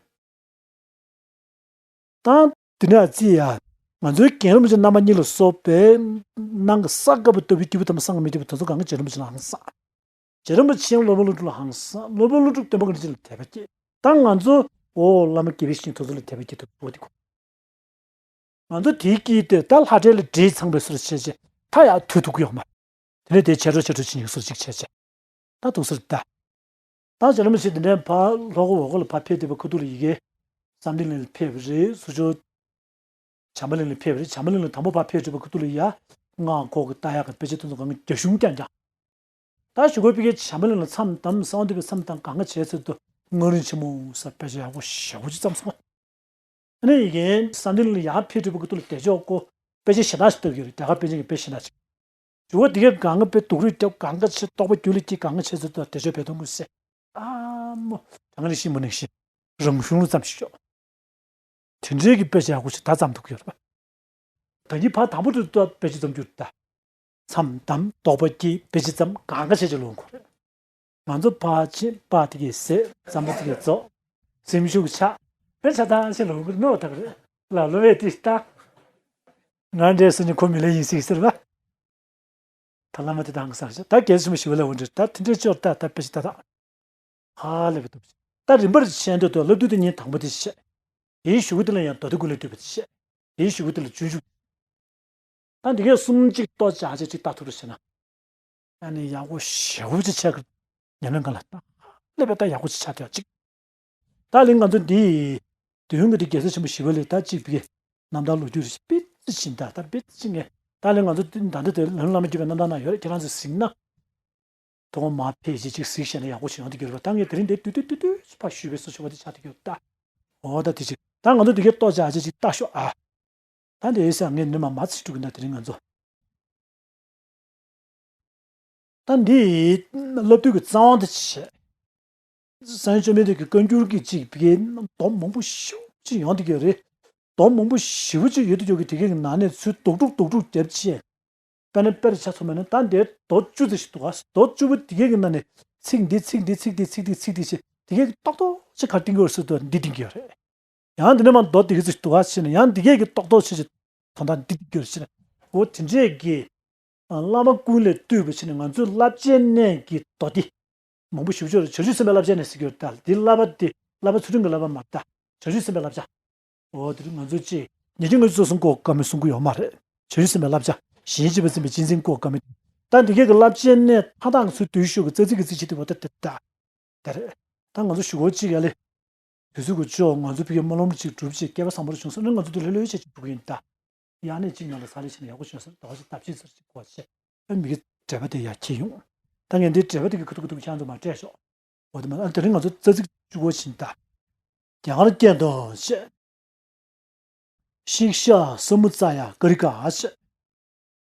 ད་དེ་ནས་ཅི་ཡ། ང་ཚོའི་རྒན་རིན་པོ་ཆེ་རྣམ་པ་གཉིས་ལ་སོགས་པའི་ནང་གི་ས་དཀར་པོ་ལྟ་བུའི་སྐྱེས་བུ་དམ་པ་སངས་རྒྱས་མི་འདུས་པ་དེ་ཚོ་གང་ག་རྗེ་རིན་པོ་ཆེ་ལ་ཧང་སང་། རྗེ་རིན་པོ་ཆེའི་སློབ་དཔོན་སློབ་ཕྲུག་ལ་ཧང་སང་། སློབ་དཔོན་སློབ་ཕྲུག་སྟོན་པ་གང་ག་རྗེ་ལ་དད་པ་སྐྱེས། ད་ང་ཚོ་འོ་བླ་མ་དགེ་བའི་བཤེས་གཉེན་དེ་ཚོ་ལ་དད་པ་སྐྱེས་ཐུབ་འོ་དེ་ཁོ། ང་ཚོ་དེའི་དཀྱིལ་དེ་ད་ལྷ་འདྲེ་ལ་འདྲེས་ཚང་པའི་སོར་བྱས་རྗེས་ད་ཡག་ཐུག་ཐུག་གི་ཡོག་མ། དེ་ནས་དེ་ཆེ་འགྲོ་ཆེ་འགྲོ་ཕྱིན་ཡིན་སོར་གཅིག་བྱས་རྗེས། ད་ཐུག་སོར་ད། ད་ཇོ་ལམ་ཞིག་འདི་འདྲའི་ཕ་ལྷོ་ཁོ་འོ་ཁོ་ལ་ཕ་ཕེབས་དུས་པ་ཁུ་ཐུག་ལ་ཡི་གེ། བསམ་གཏན་གླིང་ལ་ཕེབས་རེད་སུ་ཇོ། བྱམས་པ་གླིང་ལ་ཕེབས་རེད། བྱམས་པ་གླིང་ལ་དང་པོ་ཕ་ཕེབས་དུས་པ་ཁུ་ཐུག་ལ་ཡ། སྔགས་ཁོག་གི་ལྟ་ཡག་གི་དཔེ་ཆ་དེ་ཚོ་གང་གི་རྒྱ་གཞུང་རྐྱང་རྐྱང་། ད་ཞུ་གོ་པི་ཀའི་བྱམས་པ་གླིང་ལ་མཚམས་དམ་གསང་བ་འདུས་པའི་མཚམས་དང་གང་ག་བྱས་ཚུལ་དུ་སྔགས་རིང་ཆེན་མོ་ས་དཔེ་ཆ་ཡག་པོ་ཞེ་པོ་ཅིག་བརྩམས་སོང་། ཨ་ནི་ཡི་གེ་བསམ་གཏན་གླིང་ལ་ཡར་ཕེབས་དུས་པ་ཁུ་ཐུག་ལ་བདེ་མཆོག་ཀོ་དཔེ་ཆ་ཞེ་དྲག་ཞིག་བཏབ་ཡོད་རེད། རྒྱ་གར་པཎ་ཆེན་གྱི་དཔེ་ཞེ་དྲག་ཅིག་ཇོ་བོ་དེ་གའི་གང་ག་དཔེ་སྡུག་རུས་རྒྱབ་གང་ག་ཆེ་རྟོགས་པ་རྒྱུད་ལ་སྐྱེས་གང་ག་ཆེ་ཚུལ་དུ་བདེ་མཆོག་བོད་དོན་ཀུན་གསལ། ཨ་མོ། གྲངས་ཀ་ལས་ཤིང་མ་ནང་བཞིན། རང་གཞུང་ལ་ཙམ་ཞིག་ཤོག་དེ་འདྲའི་གི་དཔེ་ཆ་ཡག་པོ་ཞིག་ད་བརྩམས་ཐུབ་ཀྱི་ཡོད་རེད་པ། ད་ནི་ཕར་དང་པོ་དུ་ཏོ་དཔེ་ཆ་བརྩམས་རྒྱུ་ད། མཚམས་དམ་རྟོགས་པ་སྐྱེས་དཔེ་ཆ་བརྩམས་གང་ག་བྱས་ཀྱི་ལོང་ཁོ་རེད། ང་ཚོ་ཕར་ཕྱིན་པ་དེ་གས་ཟས་རྩམ་པ་དེ་གས་རྫོགས། སེམས་ཤུགས་ཆག་དཔེ་ཆ་ཐང་ཆེ་ལོང་གི་ནོ་ཐག་རེད། ལ་ལོ་བས་དེ་ལྟ། ང་འདྲས་སུ་ནི་ཁོ་མི་ལས་ཡིན་སྲིད་ཟེར་བ། ད་བླ་མ་དེ་དང་གི་སར་བཞག་ད་རྒྱལ་སྲས་ཆེན་པོ་ཞི་བ་ལྷ་འོ་འདྲེར་ད་དེ་འདྲའི་ཅོར་ད་ད་དཔེ་ཆ་ད་ད། ཧ་ལས་པའི་སྟོབས་ཆེ། ད་རིམ་པར་བཤད་འདོད་དུ་བསླབ་དུས་དེ་ཉིད་དང་པོ་དེ་བཤད། དེའི་གཞུག་གུ་དེ་ལ་ཡང་མདོ་སྡེ་ཀུན་ལས་བཏུས་པ་དེ་བཤད། དེའི་གཞུག་གུ་དེ་ལ་སྤྱོད་འཇུག་ད་འདི་གའི་གསུམ་གཅིག་ཏོ་ཅག་ཅིག་ཅིག་ལྟ་ཐུབ་རུ་བྱས་ན། ཨ་ནི་ཡག་པོ་ཞེ་པོ་ཅིག་ཆགས་ཀྱི། ཉམས་ལེན་གང་ལ་ད། སླེབས་པའི་ད་ཡག་པོ་ཅིག་ཆགས་ཐུབ་ཡག་ཅིག་ད་ལན་ང་ཚོ་འདི། དུས་ཡུན་གྱི་འདི་རྒྱལ་སྲས་ཆེན་པོ་ཞི་བ་ལྷས་ད་གཅིག་པའི་རྣམ་ཐར་ལོ་རྒྱུས་རེ་ཞིག་པི་ཙི་ཕྱིན་ད་ད་པི་ཙི་ཕྱིན་ངས། ད་ལན་ང་ཚོ་འདི་ད་འདི་དེ་ལྷུན་བླ་མ་བརྒྱུད་པའི་རྣམ་ཐར་ན་ཡོད་རེད། ཁྱེད་རང་ཚོས་གཟིགས་ན། ཐོག་མ་ཕལ་ཆེར་ཅིག་གཟིགས་བྱས་ན་ཡག་པོ་ཞིག་ཡོང་དུས་ཀྱི་རེད་པ། ད་ངས་དེ་རིང་འདི་ཏུ་ཏུ་ཏུ་ཏུ་ཕར་ཞུས་པའི་སོ་ཆེ་བ་དེ་ཆགས་དུས་ཀྱི་རེད་ད། འོ་ད་དེ་ཅིག་ད་ང་ཚོ་འདི་གའི་ཏོ་ཅག་ཅིག་ཅིག་ལྟ་ཤོག་ཨ། ད་འདི་ཡོད་ས་ངས་ནི་མ་མ་ཚིག་དྲུག་གི་ན་དེ་རིང་ང་ཚོ། ད་འདི་བསླབ་བཏུས་ཀྱི་རྩ་བ་འདི་བྱས། སངས་རྒྱས་བཅོམ་ལྡན་འདས་ཀྱི་བཀའ་འགྱུར་གྱི་གཅིག་པའི་མདོ་མང་པོ་ཞེ་པོ་ཅིག་ཡོང་དུས་ཀྱི་རེད། མདོ་མང་པོ་ཞེ་པོ་ཅིག་ཡོད་དུས་ཀྱི་དེ་གའི་ནང་ནས་ཚུར་རྡོག་ཕྲུག་རྡོག་ཕྲུག་བརྒྱབ་བྱས། དཔེར་ན་དཔེར་ཆ་མཚོན་པ་ན་ད་འདིར་མདོ་བཅུ་ཙམ་ཞིག་འདུག་ག་མདོ་བཅུ་པོ་དེ་གའི་ནང་ནས་ཚིག་འདི་ཚིག་འདི་ཚིག་འདི་ཚིག་འདི་ཚིག་འདི་ཞེས་དེ་གའི་ཏོག་ཏོག་ཅིག་ག་རྟིང་གི་བར་སུ་དུ་འདི་འདིང་གི་ཡོད་རེད། ཡང་འདི་ནས་མ་མདོ་འདི་གའི་ཚིག་འདུག་ག་ཕྱིན་ན་ཡང་འདི་གའི་གི་ཏོག་ཏོག་ཆེ་ཆེ་དོན་དག་འདི་འདིང་གི་ཡོད་རེད་ཕྱིན་ན། འོ་དེ་འདྲས་ཀྱི་བླ་མ་ཀུན་ལས་བཏུས་པ་ཕྱིན་ན་ང་ཚོའི་བསླབ་བྱའི་གནས་ཀྱི་མདོ་འདི། མང་པོ་ཞིབ་ཆོས་རེད། བྱང་ཆུབ་སེམས་དཔའི་བསླབ་བྱའི་གནས་ཟེར་གྱི་ཡོད་རེད་ད། འདི་བསླབ་པ་འདི་བསླབ་པ་ཚུལ་ཁྲིམས་ཀྱི་བསླབ་པ་མ་རེད་ད། བྱང་ཆུབ་སེམས་དཔའི་བསླབ་བྱ། འོ་དེ་རིང་ང་ཚོ་ཅིག་ཉེས་ཅན་ངན་སོང་གསུམ་སྐོར་བཀའ་མོལ་གསུང་གི་ཡོད་མ་རེད། བྱང་ཆུབ་སེམས་དཔའི་བསླབ་བྱ། གཞན་གཅེས་པར་འཛིན་པའི་གཅེས་འཛིན་སྐོར་བཀའ་མོལ། ད་འདི་གའི་གི་བསླབ་བྱའི་གནས་མཐའ་དག་ཚུར་བསྡུས་ཤོག་གི་རྩ་ཚིག་གི་རྩིས་ཆེ་དེ་བ་ད་དེ་ད། དེ་རེད། ད་ང་ཚོ་ཞུ་སྒོ་གཅིག་ཡ་ལེ། དུས་ཚོད་ཀྱི་ལྕོགས་ང་ཚོ་ཕ་གིའི་སྨོན་ལམ་གཅིག་སྒྲུབ་ཅིག་སྐལ་བ་བཟང་པོ་རེ་བྱུང་སོང་ན་ང་ཚོ་འདི་ལྷོད་ལྷོད་བྱས་ཅིག་འགྲོ་གི་ཡིན་ད། ཡང་ནས་གཅིག་ནང་ལ་ས་ལེ་ཕྱིན་ན་ཡག་པོ་བྱུང་སོང་ཟླ་བ་ཞིག་ལྟ་ཕྱིན་ཟེར་ཅིག་གོ་བྱས། ཨ་མི་གི་འབྲེལ་བ་དེ་ཡར་ཁྱེར་ཡོང་། ད་ངས་འདི་འབྲེལ་བ་དེ་གི་ཁ་ཐུག་ཁ་ཐུག་ཁྱེད་ཚོ་མར་སྤྲད་ཤོག་འོ་དེ་མ་ཨ་དེ་རིང་ང་ཚོ་རྩ་ཚིག་བཅུ་གོ་ཕྱིན་ད། རྒྱ་གར་སྐད་དུ་བཤད། ཤིཀྵ་ས་མུ་ཙ་ཡ་ཀ་རི་ཀ་བཤད།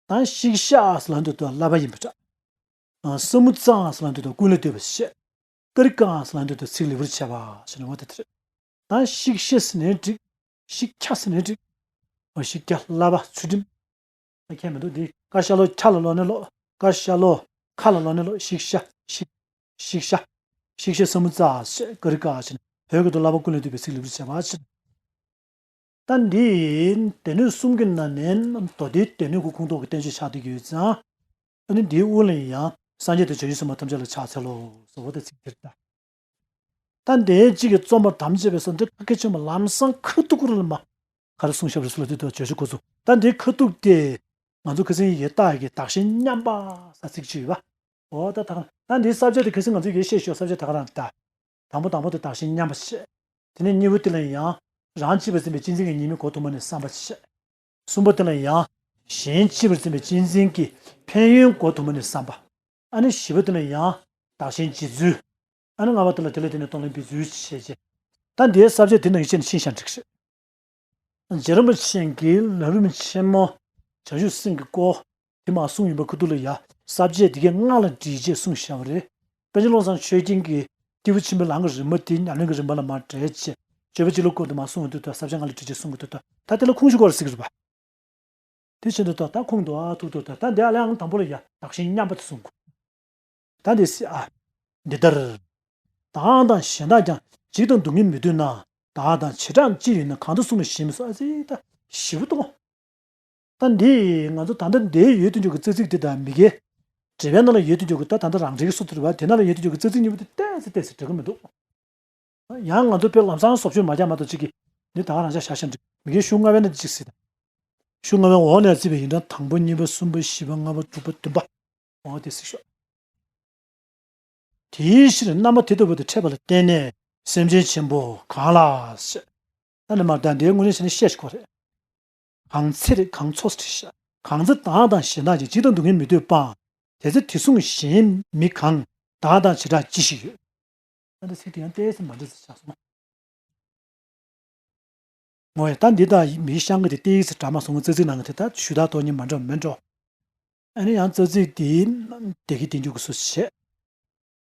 ད་ཤིཀྵ་ཟེར་ལབ་དུས་ད་བསླབ་པ་ཡིན་པ་འདྲ། ཨ་ས་མུ་ཙ་ཟེར་ལབ་དུས་ད་ཀུན་ལས་བཏུས་པ་བཤད། ཀ་རི་ཀ་ཟེར་ལབ་དུས་ད་ཚིག་ལེགས་པར་བྱས་པ་ཞེས་ནས་འོ་དེ་དེ་རེད། ད་ཤིཀྵ་ཟེར་ནའི་འགྲིག་ཤིཀྵ་ཟེར་ནའི་འགྲིག་འོ་ཤིཀྵ་བསླབ་པ་ཚུལ་ཁྲིམས། ཨ་ཁྱད་མི་འདུག་འདི་ཀ་ཤ་ལོ་ཁྱ་ལ་ལོག་ནས་ཀློག་ཀ་ཤ་ལོ་ཁ་ལ་ལོག་ནས་ཀློག་ཤིཀྵ་ཤིཀྵ་ཤིཀྵ་ཤིཀྵ་ས་མུ་ཙ་ཀ་རི་ཀ་ཟེར་ནས་བོད་སྐད་དུ་བསླབ་པ་ཀུན་ལས་བཏུས་པའི་ཚིག་ལེགས་པར་བྱས་པ་ཟེར། ད་འདི་སྡེ་སྣོད་གསུམ་གྱི་ནང་ནས་མདོ་སྡེའི་སྡེ་སྣོད་ཀྱི་ཁོངས་གཏོགས་ཀྱི་བསྟན་བཅོས་ཆགས་བསྡད་ཀྱི་ཡོད་ཙང་། ཨ་ནི་འདིའི་དབུ་ལ་ཡང་སངས་རྒྱས་དང་བྱང་ཆུབ་སེམས་དཔའ་ཐམས་ཅད་ལ་ཕྱག་འཚལ་ལོ་ཟེར་བ་དེ་ཚིག་དེ་རེད་ད། ད་འདིའི་གཅིག་གི་རྩོམ་པར་དམ་བཅས་པའི་སོ་འདི་ཁ་སྐད་ཆེན་པོ་ལམ་སང་ཁ་ཐུག་ཁུར་ལ་མ་ག་རེ་གསུངས་བཞག་པ་རེད་ཟེར་ལབ་དུས་ད་བརྗོད་བྱ་འགོ་ཚུགས། ད་འདིའི་ཁ་ཐུག་དེ་ང་ཚོ་ཁ་སང་ཡི་གེ་རྟགས་ཀྱི་བདག་གཞན་མཉམ་པ་ཟེར་ཚིག་གཅིག་ཡོད་པ། འོ་ད་ད་ད་འདིའི་ས་བཅད་དེ་ཁ་སང་ང་ཚོ་ཡི་གེ་བཤད་ཞོར་ས་བཅད་ད་ག་རང་ད། དང་པོ་དང་པོ་དེ་བདག་གཞན་མཉམ་པ་བཤད། དེ་ནས་གཉིས་པ་དེ་ལ་ཡང་རང་གཅེས་པར་འཛིན་པའི་གཅེས་འཛིན་གྱི་ཉེས་དམིགས་འགོག་ཐུབ་མ་ནས་བསམ་པ་བཤད། གསུམ་པ་དེ་ལ་ཡང་གཞན་གཅེས་པར་འཛིན་པའི་གཅེས་འཛིན་གྱི་ཕན་ཡོན་འགོག་ཐུབ་མ་ནས་བསམ་པ། ཨ་ནི་བཞི་པ་དེ་ལ་ཡང་བདག་གཞན་བརྗེ་ཚུལ། ཨ་ནི་ལྔ་པ་དེ་ལ་དེ་ལ་དེ་ནས་གཏོང་ལེན་འབད་ཚུལ་བྱས་རྗེས། ད་འདིའི་ས་བཅད་དེ་ནང་བཞིན་ཤེས་བྱ་འགྲིག་རེད། རྗེ་རིན་པོ་ཆེ་གིས་ལམ་རིམ་ཆེན་མོ་བྱང་ཆུབ་སེམས་ཀྱི་སྐོར་དེ་མར་གསུངས་ཡོད་པ་ཁུ་ཐུག་ལ་ཡ་ས་བཅད་འདི་གའི་སྔགས་ལ་དྲིལ་རྗེས་གསུངས་བཞག་པ་རེད། པཎ་ཆེན་བློ་བཟང་ཆོས་རྒྱན་གྱིས་སྐྱེས་བུ་ཆེན་པོའི་ལམ་གྱི་རིམ་པ་དེ་ཉམས་ལེན་གྱི་རིམ་པ་ལ་མར་འགྲེལ་བྱས་སྤྱོད་པ་སྤྱི་ལོ་སྐོར་དུ་མར་གསུངས་ཡོང་དུས་ད་ས་བཅད་སྔགས་ལ་དྲིལ་རྗེས་གསུངས་ཀྱི་འདུག་ད་ད་དེ་ལ་ཁུངས་ཞིག་དགོས་རེད་ཟེར་གྱི་རེད་པ། དེ་བྱེད་འདུག་ད་ད་ཁུངས་འདུག་ཨ་ཐུག་འདུག་ད་ད་འདི་ཨ་ལས་ཨང་དང་པོ་ལ་ཡ་བདག་གཞན་མཉམ་པ་དེ་གསུང་དགོས། ད་འདི་སི་ཨ། འདི་ལྟར། བདག་དང་གཞན་དག་ཀྱང་འཇིག་དང་སྡུག་བསྔལ་མི་འདོད་ན། བདག་དང་བྱེ་བྲག་ཅི་ཡོད་ན། གང་དུ་གསུངས་ན་ཞེས་མི་གསུང་། ཨ་ཙི་ད་ཞིབ་པོ་གཏོང་། ད་འདི་ང་ཚོ་ད་ལྟ་འདི་ཡོད་དུ་འཇུག་གི་རྩ་ཚིག་འདི་དང་མི་དགེ། འགྲེལ་པའི་ནང་ལ་ཡོད་དུ་འཇུག་གི་ད་ད་ལྟ་རང་འགྲེལ་གྱི་སུ་ཐུར་བ་དེ་ནང་ལ་ཡོད་དུ་འཇུག་གི་རྩ་ཚིག་གཉིས་པོ་དེ་ཏོག་ཙམ་ཏོག་ཙམ་འགྲིག་གི་མི་འདུག་ཡང་ང་ཚོ་དཔེ་ལམ་སང་བཟོ་བཅོས་མ་རྒྱག་མ་གཏོགས་གཅིག་གིས་འདི་ད་ག་རང་ཅག་བཞག་བཞག་འགྲིག་མི་དགེ་གཞུང་ལྔ་པའི་ནང་གཅིག་སྲིད། གཞུང་ལྔ་པའི་འོག་ནས་བརྩིས་པའི་ཡིན་གྲངས་དང་པོ་གཉིས་པ་གསུམ་པ་བཞི་པ་ལྔ་པ་དྲུག་པ་བདུན་པ། འོ་དེ་སྲིད་ཤོག་དེའི་ཕྱིར་རྣམ་པ་དེ་ལྟ་བུ་དེ་འཕྲད་པ་ལ་བརྟེན་ནས་སེམས་ཅན་ཆེན་པོ་གང་ལ་ཞེས། ད་ནི་མར་ད་འདིའི་དངོས་གནས་བྱས་ན་བཤད་ཤིག་གོ་རེད། གང་ཚེ་རེ་གང་འཚོ་ཟེར་ཤག་གང་ཚེ་བདག་དང་གཞན་དག་ཅིག་འཇིག་དང་སྡུག་བསྔལ་མི་འདོད་པའམ། དེ་ཚེ་དེ་བསྲུང་གཞན་མི་གང་། བདག་དང་བྱེ་བྲག་ཅི་ཞིག་ཡོད། ད་ལྟ་ཚིག་དེ་ཡང་ཏོག་ཙམ་མ་འདྲ་ས་ཆགས་སོང་། ངོ་ཡ་ད་འདི་དག་མིའི་བཤང་གི་དེ་ཏོག་ཙམ་འདྲ་མ་སོང་། རྩ་ཚིག་ནང་གི་དེ་ད་ཞུ་དག་ཏོག་ཉིད་མ་འདྲ་མེད་འགྲོ། ཨ་ནི་ཡང་རྩ་ཚིག་དེ་དེ་གི་དེ་འཇུག་གི་སུ་བྱས།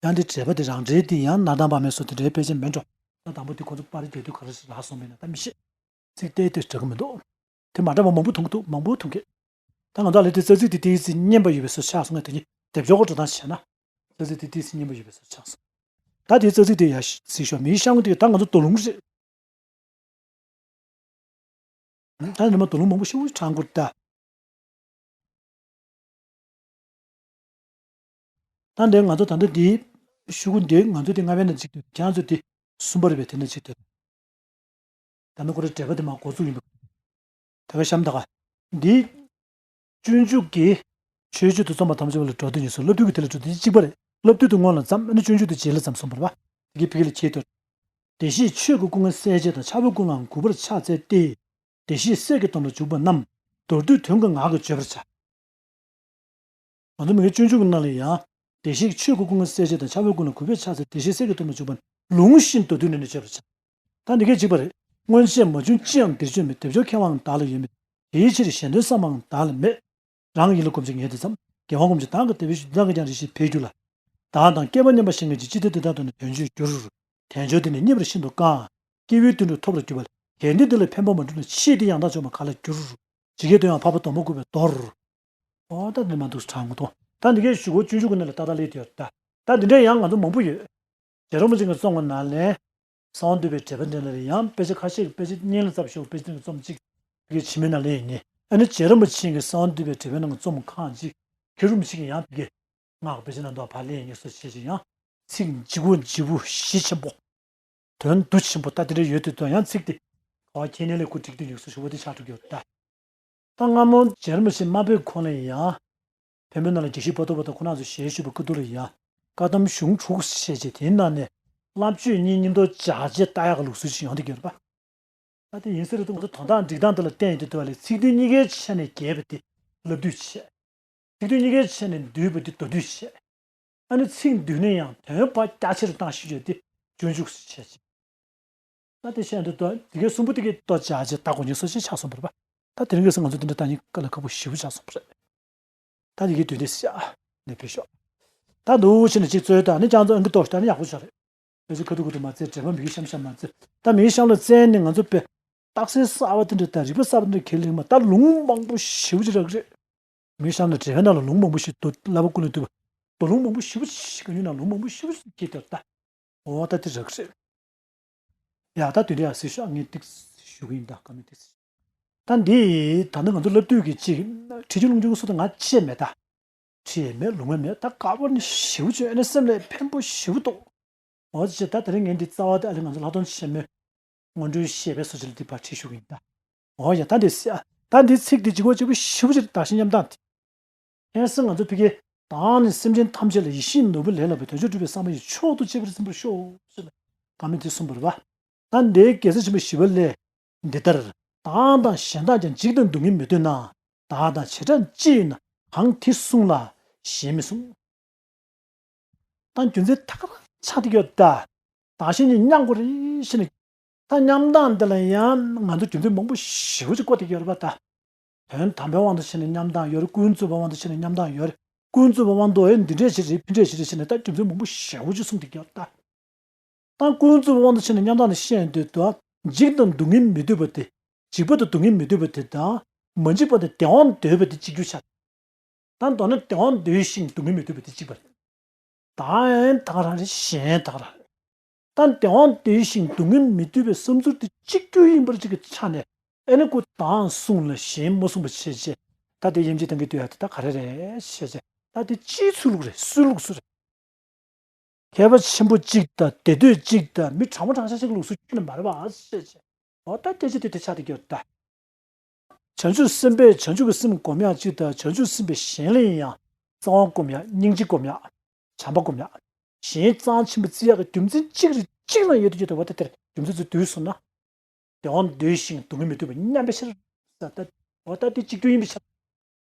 ཡང་དེ་འགྲེལ་པ་དེ་རང་འགྲེལ་དེ་ཡང་ན་དང་བ་མེད་སོ་དེ་འདྲའི་དཔེ་ཅན་མེད་འགྲོ། ད་དང་པོ་དེ་ཁོ་ཚོ་པར་རྒྱག་དུས་ག་རེ་ཞིག་ལ་སོང་མིན་ན་ད་མི་ཤེས། ཚིག་ཏོག་ཙམ་འདྲ་གི་མི་འདུག་དེ་མ་འདྲ་བ་མང་པོ་མཐོང་གི་འདུག་མང་པོ་མཐོང་གི་ད་ང་ཚོ་ལས་དེ་རྩ་ཚིག་དེ་ཏོག་ཙམ་སྙན་པ་ཡོད་པའི་བཟོ་ཆགས་སོང་ངས་དེ་གཉིས་སྡེབ་སྦྱོར་འགྲོ་སྟངས་བྱས་ན། རྩ་ཚིག་དེ་ཏོག་ཙམ་སྙན་པ་ཡོད་པའི་བཟོ་ཆགས་སོང་། ད་དེ་རྩ་ཚིག་དེ་ཡ་གཟིགས་ཤོག་མིའི་བཤང་གི་དེ་ད་ང་ཚོ་དོ་ལུང་རེད། ད་ནི་མ་དོ་ལུང་མང་པོ་ཞེ་པོ་དྲངས་དགོས་ད། ད་འདི་ང་ཚོ་ད་ལྟ་འདི་ཤོག་གུ་འདི་ང་ཚོ་དེ་ལྔ་པའི་ནང་གཅིག་འདུག་ཁྱེད་ཚོ་དེ་གསུམ་པ་རེད་པས་དེ་ནང་གཅིག་འདུག་ད་ནི་ཁོ་རའི་འགྲེལ་པ་དེ་མ་འགོ་བཙུགས་ཡིན་པ། ད་ག་གཤམ་ད་ག་འདི། སྤྱོད་འཇུག་གིས་ཆོས་སྤྱོད་དུ་རྩོམ་པ་ཐམས་ཅད་པ་ལ་འགྲོ་དོན་ཡིན་གསུངས། བསླབ་བཏུས་ཀྱི་དེ་ལ་འགྲོ་དོན་གཅིག་པ་རེད། བསླབ་བཏུས་དུ་སྔོན་ལ་བརྩམས། ཨ་ནི་སྤྱོད་འཇུག་དུ་རྗེས་ལ་བརྩམས་གསུངས་པ་རེད་པ། དེ་གའི་ཕ་གི་ལ་ཁྱེད་ལྟོས། བདེ་གཤེགས་ཆོས་ཀྱི་སྐུ་ལྔ་གསལ་བྱེད་དང་། ཕྱག་དཔེ་ཀུན་ལའང་གུས་པར་ཕྱག་འཚལ་ཏེ། བདེ་གཤེགས་སྲས་ཀྱི་དོན་ལ་འཇུག་པ་རྣམས། མདོར་བསྡུས་དོན་གྱི་ངག་གིས་བརྗོད་པར་བྱ། ང་ཚོ་མི་དགེ་སྤྱོད་འཇུག་གི་ནང་ལ་ཡང་། བདེ་གཤེགས་ཆོས་ཀྱི་སྐུ་ལྔ་གསལ་བྱེད་དང་། ཕྱག་དཔེ་ཀུན་ལ་གུས་པས་ཕྱག་འཚལ། བདེ་གཤེགས་སྲས་ཀྱི་དོན་ལ་འཇུག་པ་ལུང་བཞིན་མདོར་བསྡུས་ནས་ནི་བརྗོད་པར་བྱ། ད་འདི་གས་གཅིག་པ་རེད། སྔོན་ཆད་མ་བྱུང་ཅི་ཡང་འདིར་བྱུང་མེད། སྡེབ་སྦྱོར་མཁས་པའང་བདག་ལ་ཡོད་མོད། དེའི་ཕྱིར་གཞན་དོན་བསམ་པའང་བདག་ལ་མེད། རང་ཡིད་ལ་གོམས་ཕྱིར་ངས་འདི་བརྩམས། རྒྱལ་བ་ཀུན་གྱི་བདག་གི་དེ་བས་ཞུ། བདག་གིས་ཀྱང་རེ་ཞིག་བས་འགྱུར་ལ། བདག་དང་སྐལ་པ་མཉམ་པ་གཞན་གྱིས་ཅི། དེ་དེ་དག་ཏུ་ནི་དོན་བྱེད་འགྱུར། དལ་འབྱོར་འདི་ནི་རྙེད་པར་ཤིན་ཏུ་དཀའ། སྐྱེ་བོའི་དོན་དུ་ཐོབ་པར་འགྱུར་བ་ལས། གལ་ཏེ་འདི་ལ་ཕན་པ་མ་བསྒྲུབས་ན། ཕྱིས་འདི་ཡང་དག་བྱུང་བ་ག་ལ་འགྱུར། ཇི་སྐད་དུ་ཡང་འཕགས་པ་སྡོང་པོ་བཀོད་པའི་མདོར། ཨོ་ད་འདི་མ་འདུག་དྲང་མི་འདུག་ད་འདི་གའི་ཞུ་སྒོ་སྤྱོད་འཇུག་གི་ནང་ལ་ཏག་ཏག་སླེབས་ཡོད་ད། ད་འདི་འདྲའི་ཡང་ང་ཚོ་མང་པོ་ཡོད། རྗེ་རིན་པོ་ཆེ་གི་རྩོམ་གྱི་ནང་ལས། གསང་བ་འདུས་པའི་འགྲེལ་པ་འདི་ལ་ཡང་དཔེ་ཆ་ཁ་ཤས་ཀྱི་དཔེ་ཆ་གཉིས་ལ་ཚབ་ཤོག་དཔེ་ཆ་གི་རྩོམ་གཅིག་གི་ཕྱི་མའི་ནང་ལས་ཡིན་ནི། ཨ་ནི་རྗེ་རིན་པོ་ཆེ་གི་གསང་བ་འདུས་པའི་འགྲེལ་པའི་ནང་གི་རྩོམ་ཁག་ཅིག་མཁས་གྲུབ་ཆེན་གྱི་ཡང་དེ་གའི་སྔགས་དཔེ་ཆ་ནང་དུ་ཕར་ལེན་ཡིན་སོ་ཞེས་ཀྱི་ཡང་། ཚིག་ལྗིད་པོ་ལྗིད་པོ་གཞི་ཆེན་པོ། དོན་འདུ་ཆེན་པོ་ད་དེ་འདྲ་ཡོད་དུས་དོན་ཡང་ཚིག་དེ། ག་བ་ཁྱེད་ནས་ལས་ཁུ་ཀྲིག་ཏུ་ཡོད་སོ་ཞུ་བ་དེ་ཆགས་འགྲོ་གི་ཡོད་ད། ད་སྔ་མོ་རྗེ་རིན་པོ་ཆེ་མ་ཕེབས་གོང་ལ་ཡང་། བོད་མི་ནང་ལ་དགེ་བཤེས་པོ་ཏོ་པོ་དང་ཁོ་རང་ཚོ་ཞལ་བཞུགས་པའི་སྐུ་དུས་ལ་ཡང་། བཀའ་གདམས་གཞུང་དྲུག་བཤད་རྗེས་དེའི་ནང་ནས་བསླབ་བྱ་གཉིས་མཉམ་དུ་སྦྱར་རྗེས་ལྟ་ཡག་གི་ལུགས་སྲོལ་ཞིག་ཡོང་བསྡད་ཀྱི་ཡོད་རེད་པ། ད་དེ་ཡིན་ཟེར་དུས་ང་ཚོ་དོན་དག་སྒྲིག་སྟངས་དེ་ལ་བརྟེན་ཡོད་དུས་དུས་ལ་ཚིག་དོན་གཉིས་ཀའི་ཆ་ནས་རྒྱས་པ་དེ་བསླབ་བཏུས་བྱས། ཚིག་དོན་གཉིས་ཀའི་ཆ་ནས་བསྡུས་པ་དེ་མདོར་བསྡུས་བྱས། ཨ་ནི་ཚིག་མདུན་ནས་ཡང་དོན་ཕར་རྒྱ་ཆེར་བཏང་ཤེས་ཡོད་དེ་སྤྱོད་འཇུག་སུ་བྱས་ཅིང་། ད་དེ་བཤད་འདི་ལྟོ་དེ་གའི་གསུམ་པོ་དེ་གའི་ལྟོ་བྱ་བྱེད་ལྟ་དགོས་ཉེ་སོ་ཞེས་ཆགས་སོང་བ་རེད་པ། ད་དེ་རིང་གི་སང་ང་ཚོ་དེ་འདྲ་ལྟ་ཉིན་དཀའ་ལས་ཁག་པོ་ཞེ་པོ་ཆགས་སོང་བ་རེད། ད་དེ་གའི་དུས་འདི་ཤ་ནས་ཕེབས་ཤོག་ད་འདུག་ཕྱིན་ནས་གཅིག་རྩོད་ད་ནི་ཀྱང་ཚོ་ཨང་ཀི་ལྟོ་ཞིག་ད་ནི་ཡག་པོ་ཆགས་རེད། ཕལ་ཆེར་ཁ་ཐུག་ཁ་ཐུག་མ་བཙལ་འགྲེལ་པ་མི་གི་གཤམ་གཤམ་མ་བཙལ། ད་མིའི་གཤམ་ལ་བཙལ་ནས་ང་ཚོ་དཔེ་རྟགས་གསལ་གསར་བ་དེ་འདྲ་དང་རིག་པ་གསར་བ་འདྲ་ཁས་ལེན་མ་ད་ལུང་མང་པོ་ཞེ་པོ་ཅིག་རག་གི་རེད། མིའི་གཤམ་ལ་འགྲེལ་པའི་ནང་ལ་ལུང་མང་པོ་ཞིག་འདུག་བསླབ་པ་ཀུན་ལས་བཏུས་པ། ད་ལུང་མང་པོ་ཞེ་པོ་ཞིག་གི་ཡུལ་ན་ལུང་མང་པོ་ཞེ་པོ་ཞིག་སྐྱེས་ཏེ་ད། འོ་ད་དེ་རག་རེད། ཡ་ད་དེ་འདྲ་ཡ་ཟེར་ཤག་ངས་ཏིག་ཞུ་གི་ཡིན་ད་ཀ་མེད་ཏིག་ད་འདི་ད་ནི་ང་ཚོ་བསླབ་བཏུས་ཀྱི་ཅིག་ཁྲིད་རྒྱུན་ལུང་རྒྱུན་སུ་དང་ང་ཅི་མེད་ད། ཁྲིད་ཡས་མེད་ལུང་ཡས་མེད་ད་དཀའ་བ་ནི་ཞེ་པོ་ཅིག་ཨ་ནི་སེམས་ལ་ཕན་པོ་ཞེ་པོ་འདུག་འོ་ཅེ་ད་དེ་རིང་ངས་འདི་རྩ་བ་དེ་ཨ་ལེ་ང་ཚོ་ལྷག་དོན་ཆེན་མོའི་སྔོན་འགྲོའི་བཤད་པའི་སོ་ཅི་ལ་འདི་ཕར་ཁྲིད་ཞུ་གི་ཡིན་ད། འོ་ཡ་ད་འདི་སི་ཨ་ད་འདི་ཚིག་འདི་ལྗིད་ཁོག་ལྗིད་པོ་ཞེ་པོ་ཅིག་རེད་ད་ཤི་མཉམ་སྟངས་དེ། ཁྱེད་སང་ང་ཚོ་ཕ་གི་བདག་ནི་སེམས་ཅན་ཐམས་ཅད་ལ་ཡིད་བཞིན་ནོར་བུ་ལས་ལྷག་པའི་དོན་མཆོག་སྒྲུབ་པའི་བསམ་པ་ཡིས་མཆོག་ཏུ་གཅེས་པར་འཛིན་པར་ཤོག་ཟེར་ནས་བཀའ་མོལ་དེ་གསུངས་པ་རེད་པ། ད་འདིའི་རྒྱལ་སྲས་ཆེན་པོ་ཞི་བ་ལྷས་འདི་ལྟར་བདག་དང་གཞན་དག་ཀྱང་འཇིག་དང་སྡུག་བསྔལ་མི་འདོད་ན། བདག་དང་བྱེ་བྲག་ཅི་ཡོད་ན། གང་དེ་བསྲུང་ལ་གཞན་མི་བསྲུང་། ད་རྒྱུ་མཚན་ད་ག་རང་ཆགས་བསྡད་ཡོད་ད། བདག་གཞན་གཉིས་མཉམ་དགོས་རེད་ཟེར་ནས། ད་མཉམ་སྟངས་འདི་ལ་ཡང་ང་ཚོ་རྒྱུ་མཚན་མང་པོ་ཞེ་པོ་ཅིག་བཀོད་བསྡད་ཡོད་རེད་པ་ད། དོན་དམ་པའི་དབང་དུ་བྱས་ནས་མཉམ་སྟངས་ཡོད་རེད། ཀུན་རྫོབ་པའི་དབང་དུ་བྱས་ནས་མཉམ་སྟངས་ཡོད་རེད། ཀུན་རྫོབ་པའི་དབང་དུ་ཨེ་འདི་འདྲས་ཞིག་རེད་འདི་འདྲས་ཞིག་རེད་ཟེར་ནས་ད་རྒྱུ་མཚན་མང་པོ་ཞེ་པོ་ཅིག་གསུངས་བསྡད་ཡོད་རེད་ད། ད་ཀུན་རྫོབ་པའི་དབང་དུ་བྱས་ནས་མཉམ་སྟངས་ནི་བཤད་ཡོང་དུས་ད། འཇིགས་དང་སྡུག་བསྔལ་མི་འདོད་པ་དེ། འཇིགས་པ་དང་སྡུག་བསྔལ་མི་འདོད་པ་དེ་དང་། མ་འཇིགས་པ་དང་བདེ་བ་འདོད་པ་དེ་གཅིག་གྱུར་ཆགས། ད་མདོར་ན་བདེ་བ་འདོད་ཞིང་སྡུག་བསྔལ་མི་འདོད་པ་དེ་གཅིག་པ་རེད། ད་ཡང་ད་ག་རང་རེད། གཞན་ད་ག་རང་རེད། ད་བདེ་བ་འདོད་ཞིང་སྡུག་བསྔལ་མི་འདོད་པའི་བསམ་ཚུལ་དེ་གཅིག་གྱུར་ཡིན་པར་གཅིག་གི་ཆ་ནས། ཨེ་ནི་ཁོ་བདག་གསུངས་ལ་གཞན་མ་གསུངས་པ་བྱས་རྗེས། ད་དེ་དབྱེ་འབྱེད་གཏང་གི་འདུག་ཡ་དེ་ད་ག་རེ་རེད་བྱས་རྗེས། ད་དེ་སྤྱིའི་ཚུལ་ལུགས་རེད། སུའི་ལུགས་སུ་རེད། མཁས་པ་ཆེན་པོ་གཅིག་དང་སྡེ་སྟོད་གཅིག་དང་མི་དྲང་པོ་དྲང་བཞག་གཅིག་གི་ལུགས་སུ་ཁྱོན་ནས་མ་རེད་པ་ཟེར་བྱས། འོ་ད་སྐད་ཆ་དེ་དེ་ཆགས་བསྡད་ཀྱི་ཡོད་ད། བྱང་ཆུབ་སེམས་དཔས་བྱང་ཆུབ་ཀྱི་སེམས་སྒོམ་ཡག་གཅིག་དང་། བྱང་ཆུབ་སེམས་དཔས་གཞན་ལ་ཡིན་ཡང་གཙང་བ་སྒོམ་ཡག་སྙིང་རྗེ་སྒོམ་ཡག་བྱམས་པ་སྒོམ་ཡག་གཞན་གཙང་ཆེན་པོ་བརྩི་ཡག་གི་རྒྱུ་མཚན་གཅིག་རེད། གཅིག་ལ་ཡོད་དུས་ཀྱི་འདུག་བ། ད་དེར་རྒྱུ་མཚན་ཚོ་བསྡུས་སོང་ན། བདེ་བ་འདོད་ཅིང་སྡུག་བསྔལ་མི་འདོད་པ་མཉམ་པའི་ཕྱིར། ད་འོ་ད་དེ་གཅིག་གྱུར་ཡིན་པའི་ཕྱིར།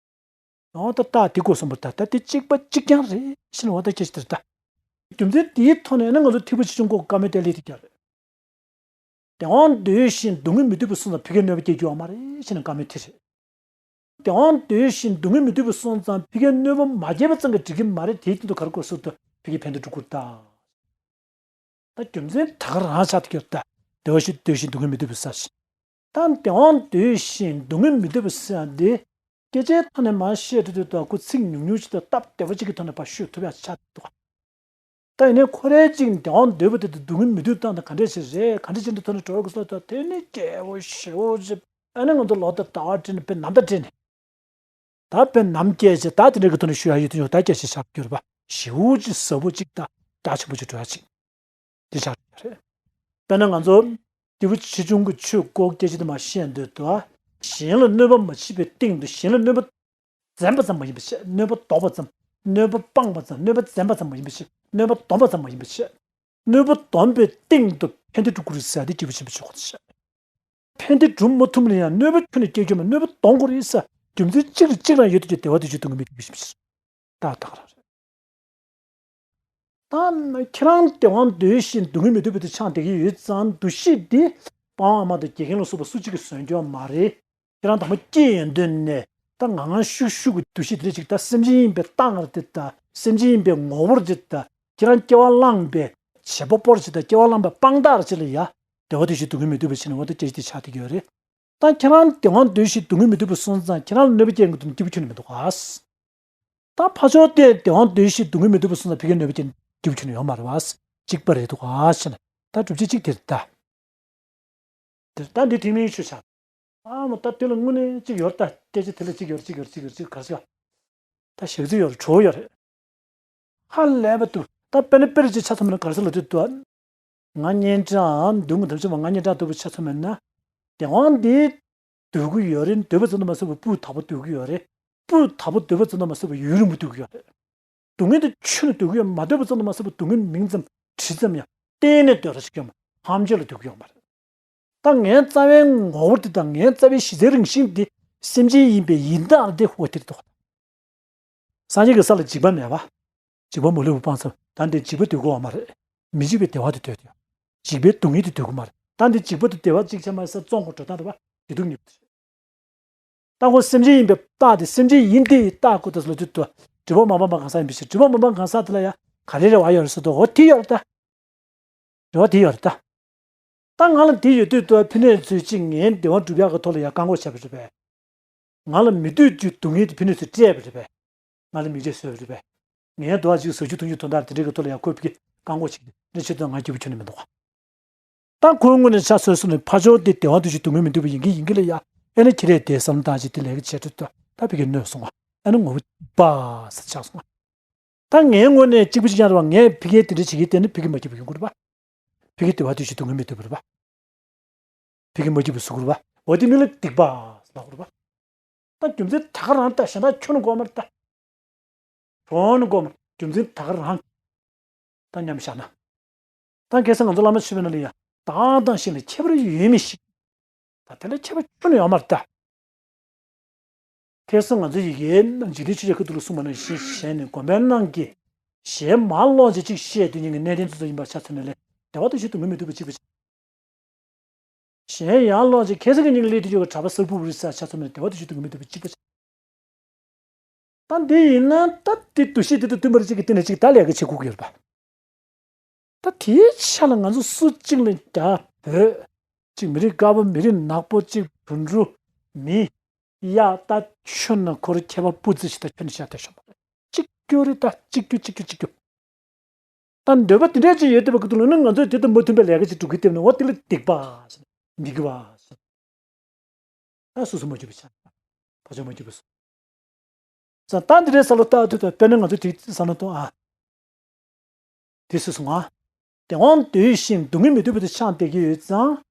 འོ་ད་རྟགས་དེ་གོ་སོང་བ། ད་ད་དེ་གཅིག་པ་གཅིག་རྐྱང་རེད་ཟེར་ནས། འོ་ད་སྐད་ཆ་དེ་རེད་ད། རྒྱུ་མཚན་དེའི་ཐོག་ནས་ནི་ང་ཚོ་ཐེག་པ་ཆེ་ཆུང་སྐོར་བཀའ་མོལ་དེ་སླེབས་ཐུབ་ཀྱི་རེད། བདེ་བ་འདོད་ཅིང་སྡུག་བསྔལ་མི་འདོད་པ་སོང་ཙང་ཕ་གིར་གནོད་པ་སྐྱེལ་རྒྱུ་ཡོད་མ་རེད་ཟེར་ནས་བཀའ་མོལ་དེ་རེད། བདེ་བ་འདོད་ཅིང་སྡུག་བསྔལ་མི་འདོད་པ་སོང་ཙང་ཕ་གིར་གནོད་པ་མ་སྐྱེལ་བ་ཙམ་གྱིས་འགྲིག་གི་མ་རེད། དེའི་སྟེང་དུ་ག་རེ་དགོས་ཟེར་དུས་ཕ་གིའི་ཕན་བདེ་སྒྲུབ་དགོས་རེད་ད། ད་རྒྱུ་མཚན་ད་ག་རང་ཆགས་བསྡད་ཀྱི་ཡོད་ད། བདེ་བ་ཞིག་འདོད་ཅིང་སྡུག་བསྔལ་མི་འདོད་པ་ཟེར་བ། ད་བདེ་བ་འདོད་ཅིང་སྡུག་བསྔལ་མི་འདོད་པ་ཟེར་ཡག་འདི་སྐད་ཆའི་ཐོག་ནས་མར་བཤད་དུས་དུས་ད་ཁོ་ཚིག་ཉུང་ཉུང་ཞིག་དང་སྟབས་བདེ་བ་ཅིག་གི་ཐོག་ནས་ཕར་ཤོད་ཐུབ་ཡག་ཆགས་འདུག་ད་ཡིན་ནའི་ཁོ་རང་གཅིག་བདེ་བ་འདོད་པ་དེ་དང་སྡུག་བསྔལ་མི་འདོད་སྟངས་དེ་ག་འདྲ་ཞིག་རེད། ག་འདྲ་ཅིག་འདི་ཐོག་ནས་གྲོས་ཀྱི་སོ་ད་དེ་ནི་རྒྱལ་པོ་ཞེ་པོ་ཅིག་ཨ་ནི་ང་ཚོ་ལོ་ད་ཟླ་བ་སྤྲད་ནས་དཔེ་ནམ་ཟླ་སྤྲད་ནས། ད་དཔེ་ནམ་སྐད་ཆ་ད་དེ་འདྲ་གི་ཐོག་ནས་ཤོད་ཡག་ཡོད་དུས་ཡོང་ད་སྐད་ཆ་བཞག་གི་ཡོད་རེད་པ། ཞེ་པོ་ཅིག་ཟབ་པོ་ཅིག་ད་རྒྱ་ཆེན་པོ་ཅིག་འགྲོ་ཡག་ཅིག་དེ་ཆགས་ཡོད་རེད། དཔེར་ན་ང་ཚོ་ཐེག་པ་ཆེ་ཆུང་གི་ཆོས་སྐོར་སྐད་ཆ་དེ་མར་བཤད་འདོད་དུས། གཞན་ལ་གནོད་པ་མ་བྱས་པའི་སྟེང་དུ་གཞན་ལ་གནོད་པ་འཛེམ་པ་ཙམ་མ་ཡིན་པ་བྱས། གནོད་པ་བཟློག་པ་ཙམ། གནོད་པ་སྤངས་པ་ཙམ། གནོད་པ་འཛེམ་པ་ཙམ་མ་ཡིན་པ་བྱས། གནོད་པ་སྡོམ་པ་ཙམ་མ་ཡིན་པ་བྱས། གནོད་པ་སྡོམ་པའི་སྟེང་དུ་ཕན་བདེ་སྒྲུབ་དགོས་རེད་ཟེར་ཡག་དེ་སྐྱེས་བུ་ཆེན་པོའི་ཆོས་སྐོར་དུ་བཤད། ཕན་བདེ་སྒྲུབ་མ་ཐུབ་ན་ཡང་གནོད་པ་ཁྱོན་ནས་སྐྱེལ་རྒྱུ་མ། གནོད་པ་སྡོམ་དགོས་རེད་ཟེར་རྒྱུ་མཚན་གཅིག་རེད། གཅིག་རང་ཡོད་དུས་ཀྱི་བདེ་བ་འདོད་ཅིང་སྡུག་བསྔལ་མི་འདོད་པའི་ཕྱིར། ད་ད་ག་རང་རེད། ད་ཁྱེད་རང་བདེ་བ་འདོད་ཅིང་སྡུག་བསྔལ་མི་འདོད་པ་དེ་ཆགས་བསྡད་ཀྱི་ཡོད་ཙང་། འདུ་ཤེས་འདི་དཔའ་བོ་ཨ་མ་དང་དགེ་རྒན་ལ་སོགས་པ་སུ་གཅིག་གིས་བཟོ་རྒྱུ་མ་རེད། ཁྱེད་རང་དང་པོ་སྐྱེས་ཡོང་དུས་ནས་ད་ངང་ངང་ཤུགས་ཤུགས་ཀྱི་འདུ་ཤེས་དེ་འདྲ་ཅིག་ད་སེམས་ཅན་ཡིན་པའི་རྟགས་ལྔ་དེ་དང་། སེམས་ཅན་ཡིན་པའི་ངོ་བོ་དེ་དང་། ཁྱེད་རང་སྐྱེ་བ་བླངས་པའི་བྱེད་པ་པོ་ཅིག་དང་། སྐྱེ་བ་བླངས་པའི་དཔང་རྟགས་ཅིག་ལ་ཡ། བདེ་བ་འདོད་ཅིང་སྡུག་བསྔལ་མི་འདོད་པ་བྱས་ནས་འོ་ད་སྐད་ཆ་དེ་ཆགས་བསྡད་ཀྱི་ཡོད་རེད། ད་ཁྱེད་རང་བདེ་བ་འདོད་ཅིང་སྡུག་བསྔལ་མི་འདོད་པ་སོང་ཙང་། ཁྱེད་རང་ལ་གནོད་པ་སྐྱེལ་མཁན་དེ་སྐྱེས་བུ་ཁྱོན་ནས་མི་འདུག་ག། ད་ཕར་ཕྱོགས་དེ་བདེ་བ་འདོད་ཅིང་སྡུག་བསྔལ་མི་འདོད་པ་སོང་ཙང་ཕ་གིར་གནོད་པ་སྐྱེལ་མཁན་སྐྱེས་བུ་ཁྱོན་ནས་ཡོད་མ་རེད་པ། གཅིག་པ་རེད་འདུག་ག་ཟེར་ནས། ད་སྒྲུབ་བྱེད་གཅིག་དེ་རེད་ད། དེ་ད་འདི་ཐེག་དམན་ཆོས་བྱ། ཨ་མ་ད་དེ་ལ་དངོས་གནས་གཅིག་ཡོད་རེད་ད། སྐད་ཆ་དེ་ལ་གཅིག་ཡོད་རེད། གཅིག་ཡོད་རེད། གཅིག་ཡོད་རེད། གཅིག་ག་རེ་ཟེར། ད་ཞག་རྩི་ཡོད་རེད། གྲོགས་ཡོད་རེད། ཧ་ལས་པ་འདུག་ད་དཔེར་ན་དཔེར་ཅིག་ཆ་མཚོན་ན་ག་རེ་ཟེར་ལབ་དུས་འདུག་ང་གཉན་འཕྲང་འདུག་ང་དམ་ཆོས་མ་ང་གཉན་འཕྲང་འདུག་པ་ཆ་མཚོན་ན། བདེ་བ་འདི་འདོད་ཀྱི་ཡོད་རེད། འདོད་པ་ཙམ་དུ་མ་ཟད་པར་སྤུས་དག་པོ་འདོད་ཀྱི་ཡོད་རེད། སྤུས་དག་པོ་འདོད་པ་ཙམ་དུ་མ་ཟད་པར་ཡུན་རིང་པོ་འདོད་ཀྱི་ཡོད་རེད། སྡུག་བསྔལ་དེ་ཁྱོན་ནས་འདོད་ཀྱི་ཡོད་མ། འདོད་པ་ཙམ་དུ་མ་ཟད་པར་སྡུག་བསྔལ་མིང་ཙམ་དྲི་ཙམ་ཡང་གཏན་ནས་འདོད་ར་ཞིག་ཡོད་མ། ཧམ་བཤད་ལ་འདོད་ཀྱི་ཡོད་མ་རེད། ད་ངའི་རྩ་བའི་ངོ་བོ་དེ་དང་ངའི་རྩ་བའི་གཞི་རྩའི་རང་བཞིན་དེ་སེམས་ཅན་ཡིན་པའི་ཡིན་སྟངས་དེ་འོ་དེ་རེད་འདུག་སངས་རྒྱས་ཀྱི་ས་ལ་འཇིགས་པ་མེད་པ། འཇིགས་པ་མ་ལུས་པ་སྤངས་ཙང་ད་འདི་འཇིགས་པ་འདོད་ཀྱི་ཡོད་མ་རེད། མི་འཇིགས་པའི་བདེ་བ་དེ་འདོད་དེ། འཇིགས་པའི་སྡུག་བསྔལ་དེ་འདོད་ཀྱི་མ་རེད། ད་འདི་འཇིགས་པ་དང་བདེ་བ་གཅིག་ཆ་མ་ཟད་བཙོང་དགོས་འགྲོ་སྟངས་རེད་པ། བདེ་སྡུག་གཉིས་པོ་དེ་རེད། ད་ཁོ་སེམས་ཅན་ཡིན་པའི་རྟགས་དེ་སེམས་ཅན་ཡིན་དེ་ཡི་རྟགས་ཁོ་ད་ལོ་དུས་དུ་སྒྲིབ་པ་མ་སྤངས་པ་གང་ཟག་ཡིན་པའི་ཕྱིར། སྒྲིབ་པ་མ་སྤངས་གང་ཟག་དེ་ལ་ཡང་ག་རེ་རེ་བ་ཡོད་རེད་ཟེར་དུས་འོ་དེ་ཡོད་རེད་ད། རེ་བ་དེ་ཡོད་རེད་ད། ད་ང་ལ་དེ་ཡོད་དུས་དུ་ཕ་ནས་ཚུལ་གཅིག་ངའི་བདེ་བ་སྒྲུབ་ཡག་གི་ཐོག་ལ་ཡང་བཀག་འགོག་བྱས་པ་རེད་པས། ང་ལ་མི་འདོད་རྒྱུའི་སྡུག་བསྔལ་དེ་ཕ་ནས་ཚུར་སྤྲད་པ་རེད་པས། ང་ལ་མིག་འབྱེད་བཟོས་པ་རེད་པས། ངའི་འདོད་པ་ཅིག་བཟོ་རྒྱུ་འཐུང་རྒྱུ་དོན་དག་དེ་འདྲའི་གི་ཐོག་ལ་ཡང་ཁོས་ཕ་གི་བཀག་འགོག་བྱེད་ཀྱི་འདི་བྱེད་དུས་ང་སྐྱིད་པོ་ཁྱོན་ནས་མི་འདུག་ག་ད་ཁོའི་ངོས་ནས་ཆ་བཟོས་སོང་ནས་ཕར་ཕྱོགས་དེ་བདེ་བ་འདོད་ཀྱི་སྡུག་བསྔལ་མི་འདོད་པ་ཡིན་གྱི་ཡིན་གྱི་ལ་ཡ། ཨེ་ན་ཁྱེད་རས་དེ་བསམ་བློ་བཏང་བྱས་དེ་ལས་ཀ་བྱེད་དུས་ད་ཕ་གི་གནོད་སོང་བ། ཨེ་ན་ངོ་བོ་པ་ས་ཆགས་སོང་བ། ད་ངའི་ངོས་ནས་གཅིག་པུ་ཅིག་ཀྱང་རེད་བ། ངས་ཕ་གིར་དེ་འདྲ་བྱེད་ཀྱི་བསྡད་ན་ཕ་གི་མ་སྐྱིད་པ་ཡོང་གི་རེད་བ། ཕ་གི་བདེ་བ་འདོད་ཀྱི་སྡུག་བསྔལ་མི་འདོད་པ་རེད་བ། ཕ་གི་མ་སྐྱིད་པ་བཟོ་གི་རེད་བ། འོ་དེ་མིང་ལ་སྡིག་པ་ལབ་དགོས་རེད་བ། ད་རྒྱུ་མཚན་ད་ག་རང་ལྟ་གཞན་དག་ཁྱོན་ནས་དགོས་མ་རེད་ད། ཁྱོན་ནས་དགོས་མ་རེད། རྒྱུ་མཚན་ད་ག་རང་། ད་མཉམ་བཞག་ན། ད་ཁ་སང་ང་ཚོ་བླ་མ་མཆོད་པའི་ནང་ལ་ཡང་བདག་དང་གཞན་ལ་ཁྱད་པར་ཡོད་མི་ཞིག་ད་དེ་ལ་ཁྱད་པར་ཁྱོན་ནས་ཡོད་མ་རེད་ད། ཁ་སང་ང་ཚོ་ཡི་གེའི་ནང་འཇིག་རྟེན་ཆོས་བརྒྱད་ཁ་ཐུག་ལ་གསུངས་པ་ནང་བཞིན་གཞན་ནི་སྒོམ་པའི་ནང་གི་གཞན་མ་ལོག་ཅིག་ཅིག་བཤད་དུས་ཉིད་ཀྱི་གནས་བརྟན་ཚུལ་ཚོ་ཡིན་པར་ཆ་མཚོན་ནས་ལས་བདེ་བ་འདོད་ཀྱི་སྡུག་བསྔལ་མི་འདོད་པ་གཅིག་པ་བྱས། གཞན་ཡང་ལོག་ཅིག་ཁ་སང་གི་ཉིད་ཀྱི་ལས་དེ་ཆོས་ཀྱི་གྲྭ་པ་གསར་བུ་རེད་ཟེར་ཆ་མཚོན་ནས་བདེ་བ་འདོད་ཀྱི་སྡུག་བསྔལ་མི་འདོད་པ་གཅིག་པ་བྱས། ད་འདི་ཡིན་ན་ད་འདི་འདུ་ཤེས་འདི་དང་བསྟུན་པར་གཅིག་གི་སྟེང་ནས་གཅིག་ད་ལས་ཀ་བྱེད་དགོས་ཀྱི་ཡོད་རེད་པ། ད་དེའི་ཆ་ལ་ང་ཚོ་སུ་གཅིག་ལ་རྒྱ་བོད། གཅིག་མི་རིགས་དཀར་པོ་མི་རིགས་ནག་པོ་གཅིག་དུད་འགྲོ་མི། ཡ་ད་ཁྱོད་ནི་ཁོ་རང་ཁྱད་པར་སྤུ་ཙི་ཞིག་ད་ཁྱོད་ནི་བཤད་བསྡད་ཤོག་མ་རེད། གཅིག་གྱུར་རེད། ད་གཅིག་གྱུར་གཅིག་གྱུར་གཅིག་གྱུར། ད་འདོད་པ་དེ་འདྲ་ཅིག་ཡོད་བསྡད་པ་གི་འདུག་ལ་ནི་ང་ཚོས་དེ་དང་མ་མཐུན་པའི་ལས་ཀ་ཅིག་སྒྲུབ་ཀྱི་བསྡད་ན་འོ་དེ་ལ་སྡིག་པ་ཟེར། སྡིག་པ་ཟེར། ད་སོ་སོ་མ་འཇུག་པའི་ཆ། ཕར་ཕྱོགས་མ་འཇུག་པའི་སོ། ད་འདི་འདྲའི་བསམ་བློ་བཏང་དུས་ད་དཔེར་ན་ང་ཚོས་དེ་བསམ་བློ་གཏོང་ཨ། དེ་སུས་གསུངས་ཨ། དེ་དབང་འདོད་ཞིང་སྡུག་བསྔལ་མི་འདོད་པ་དེ་ཆགས་བསྡད་ཀྱི་ཡོད་ཙང་།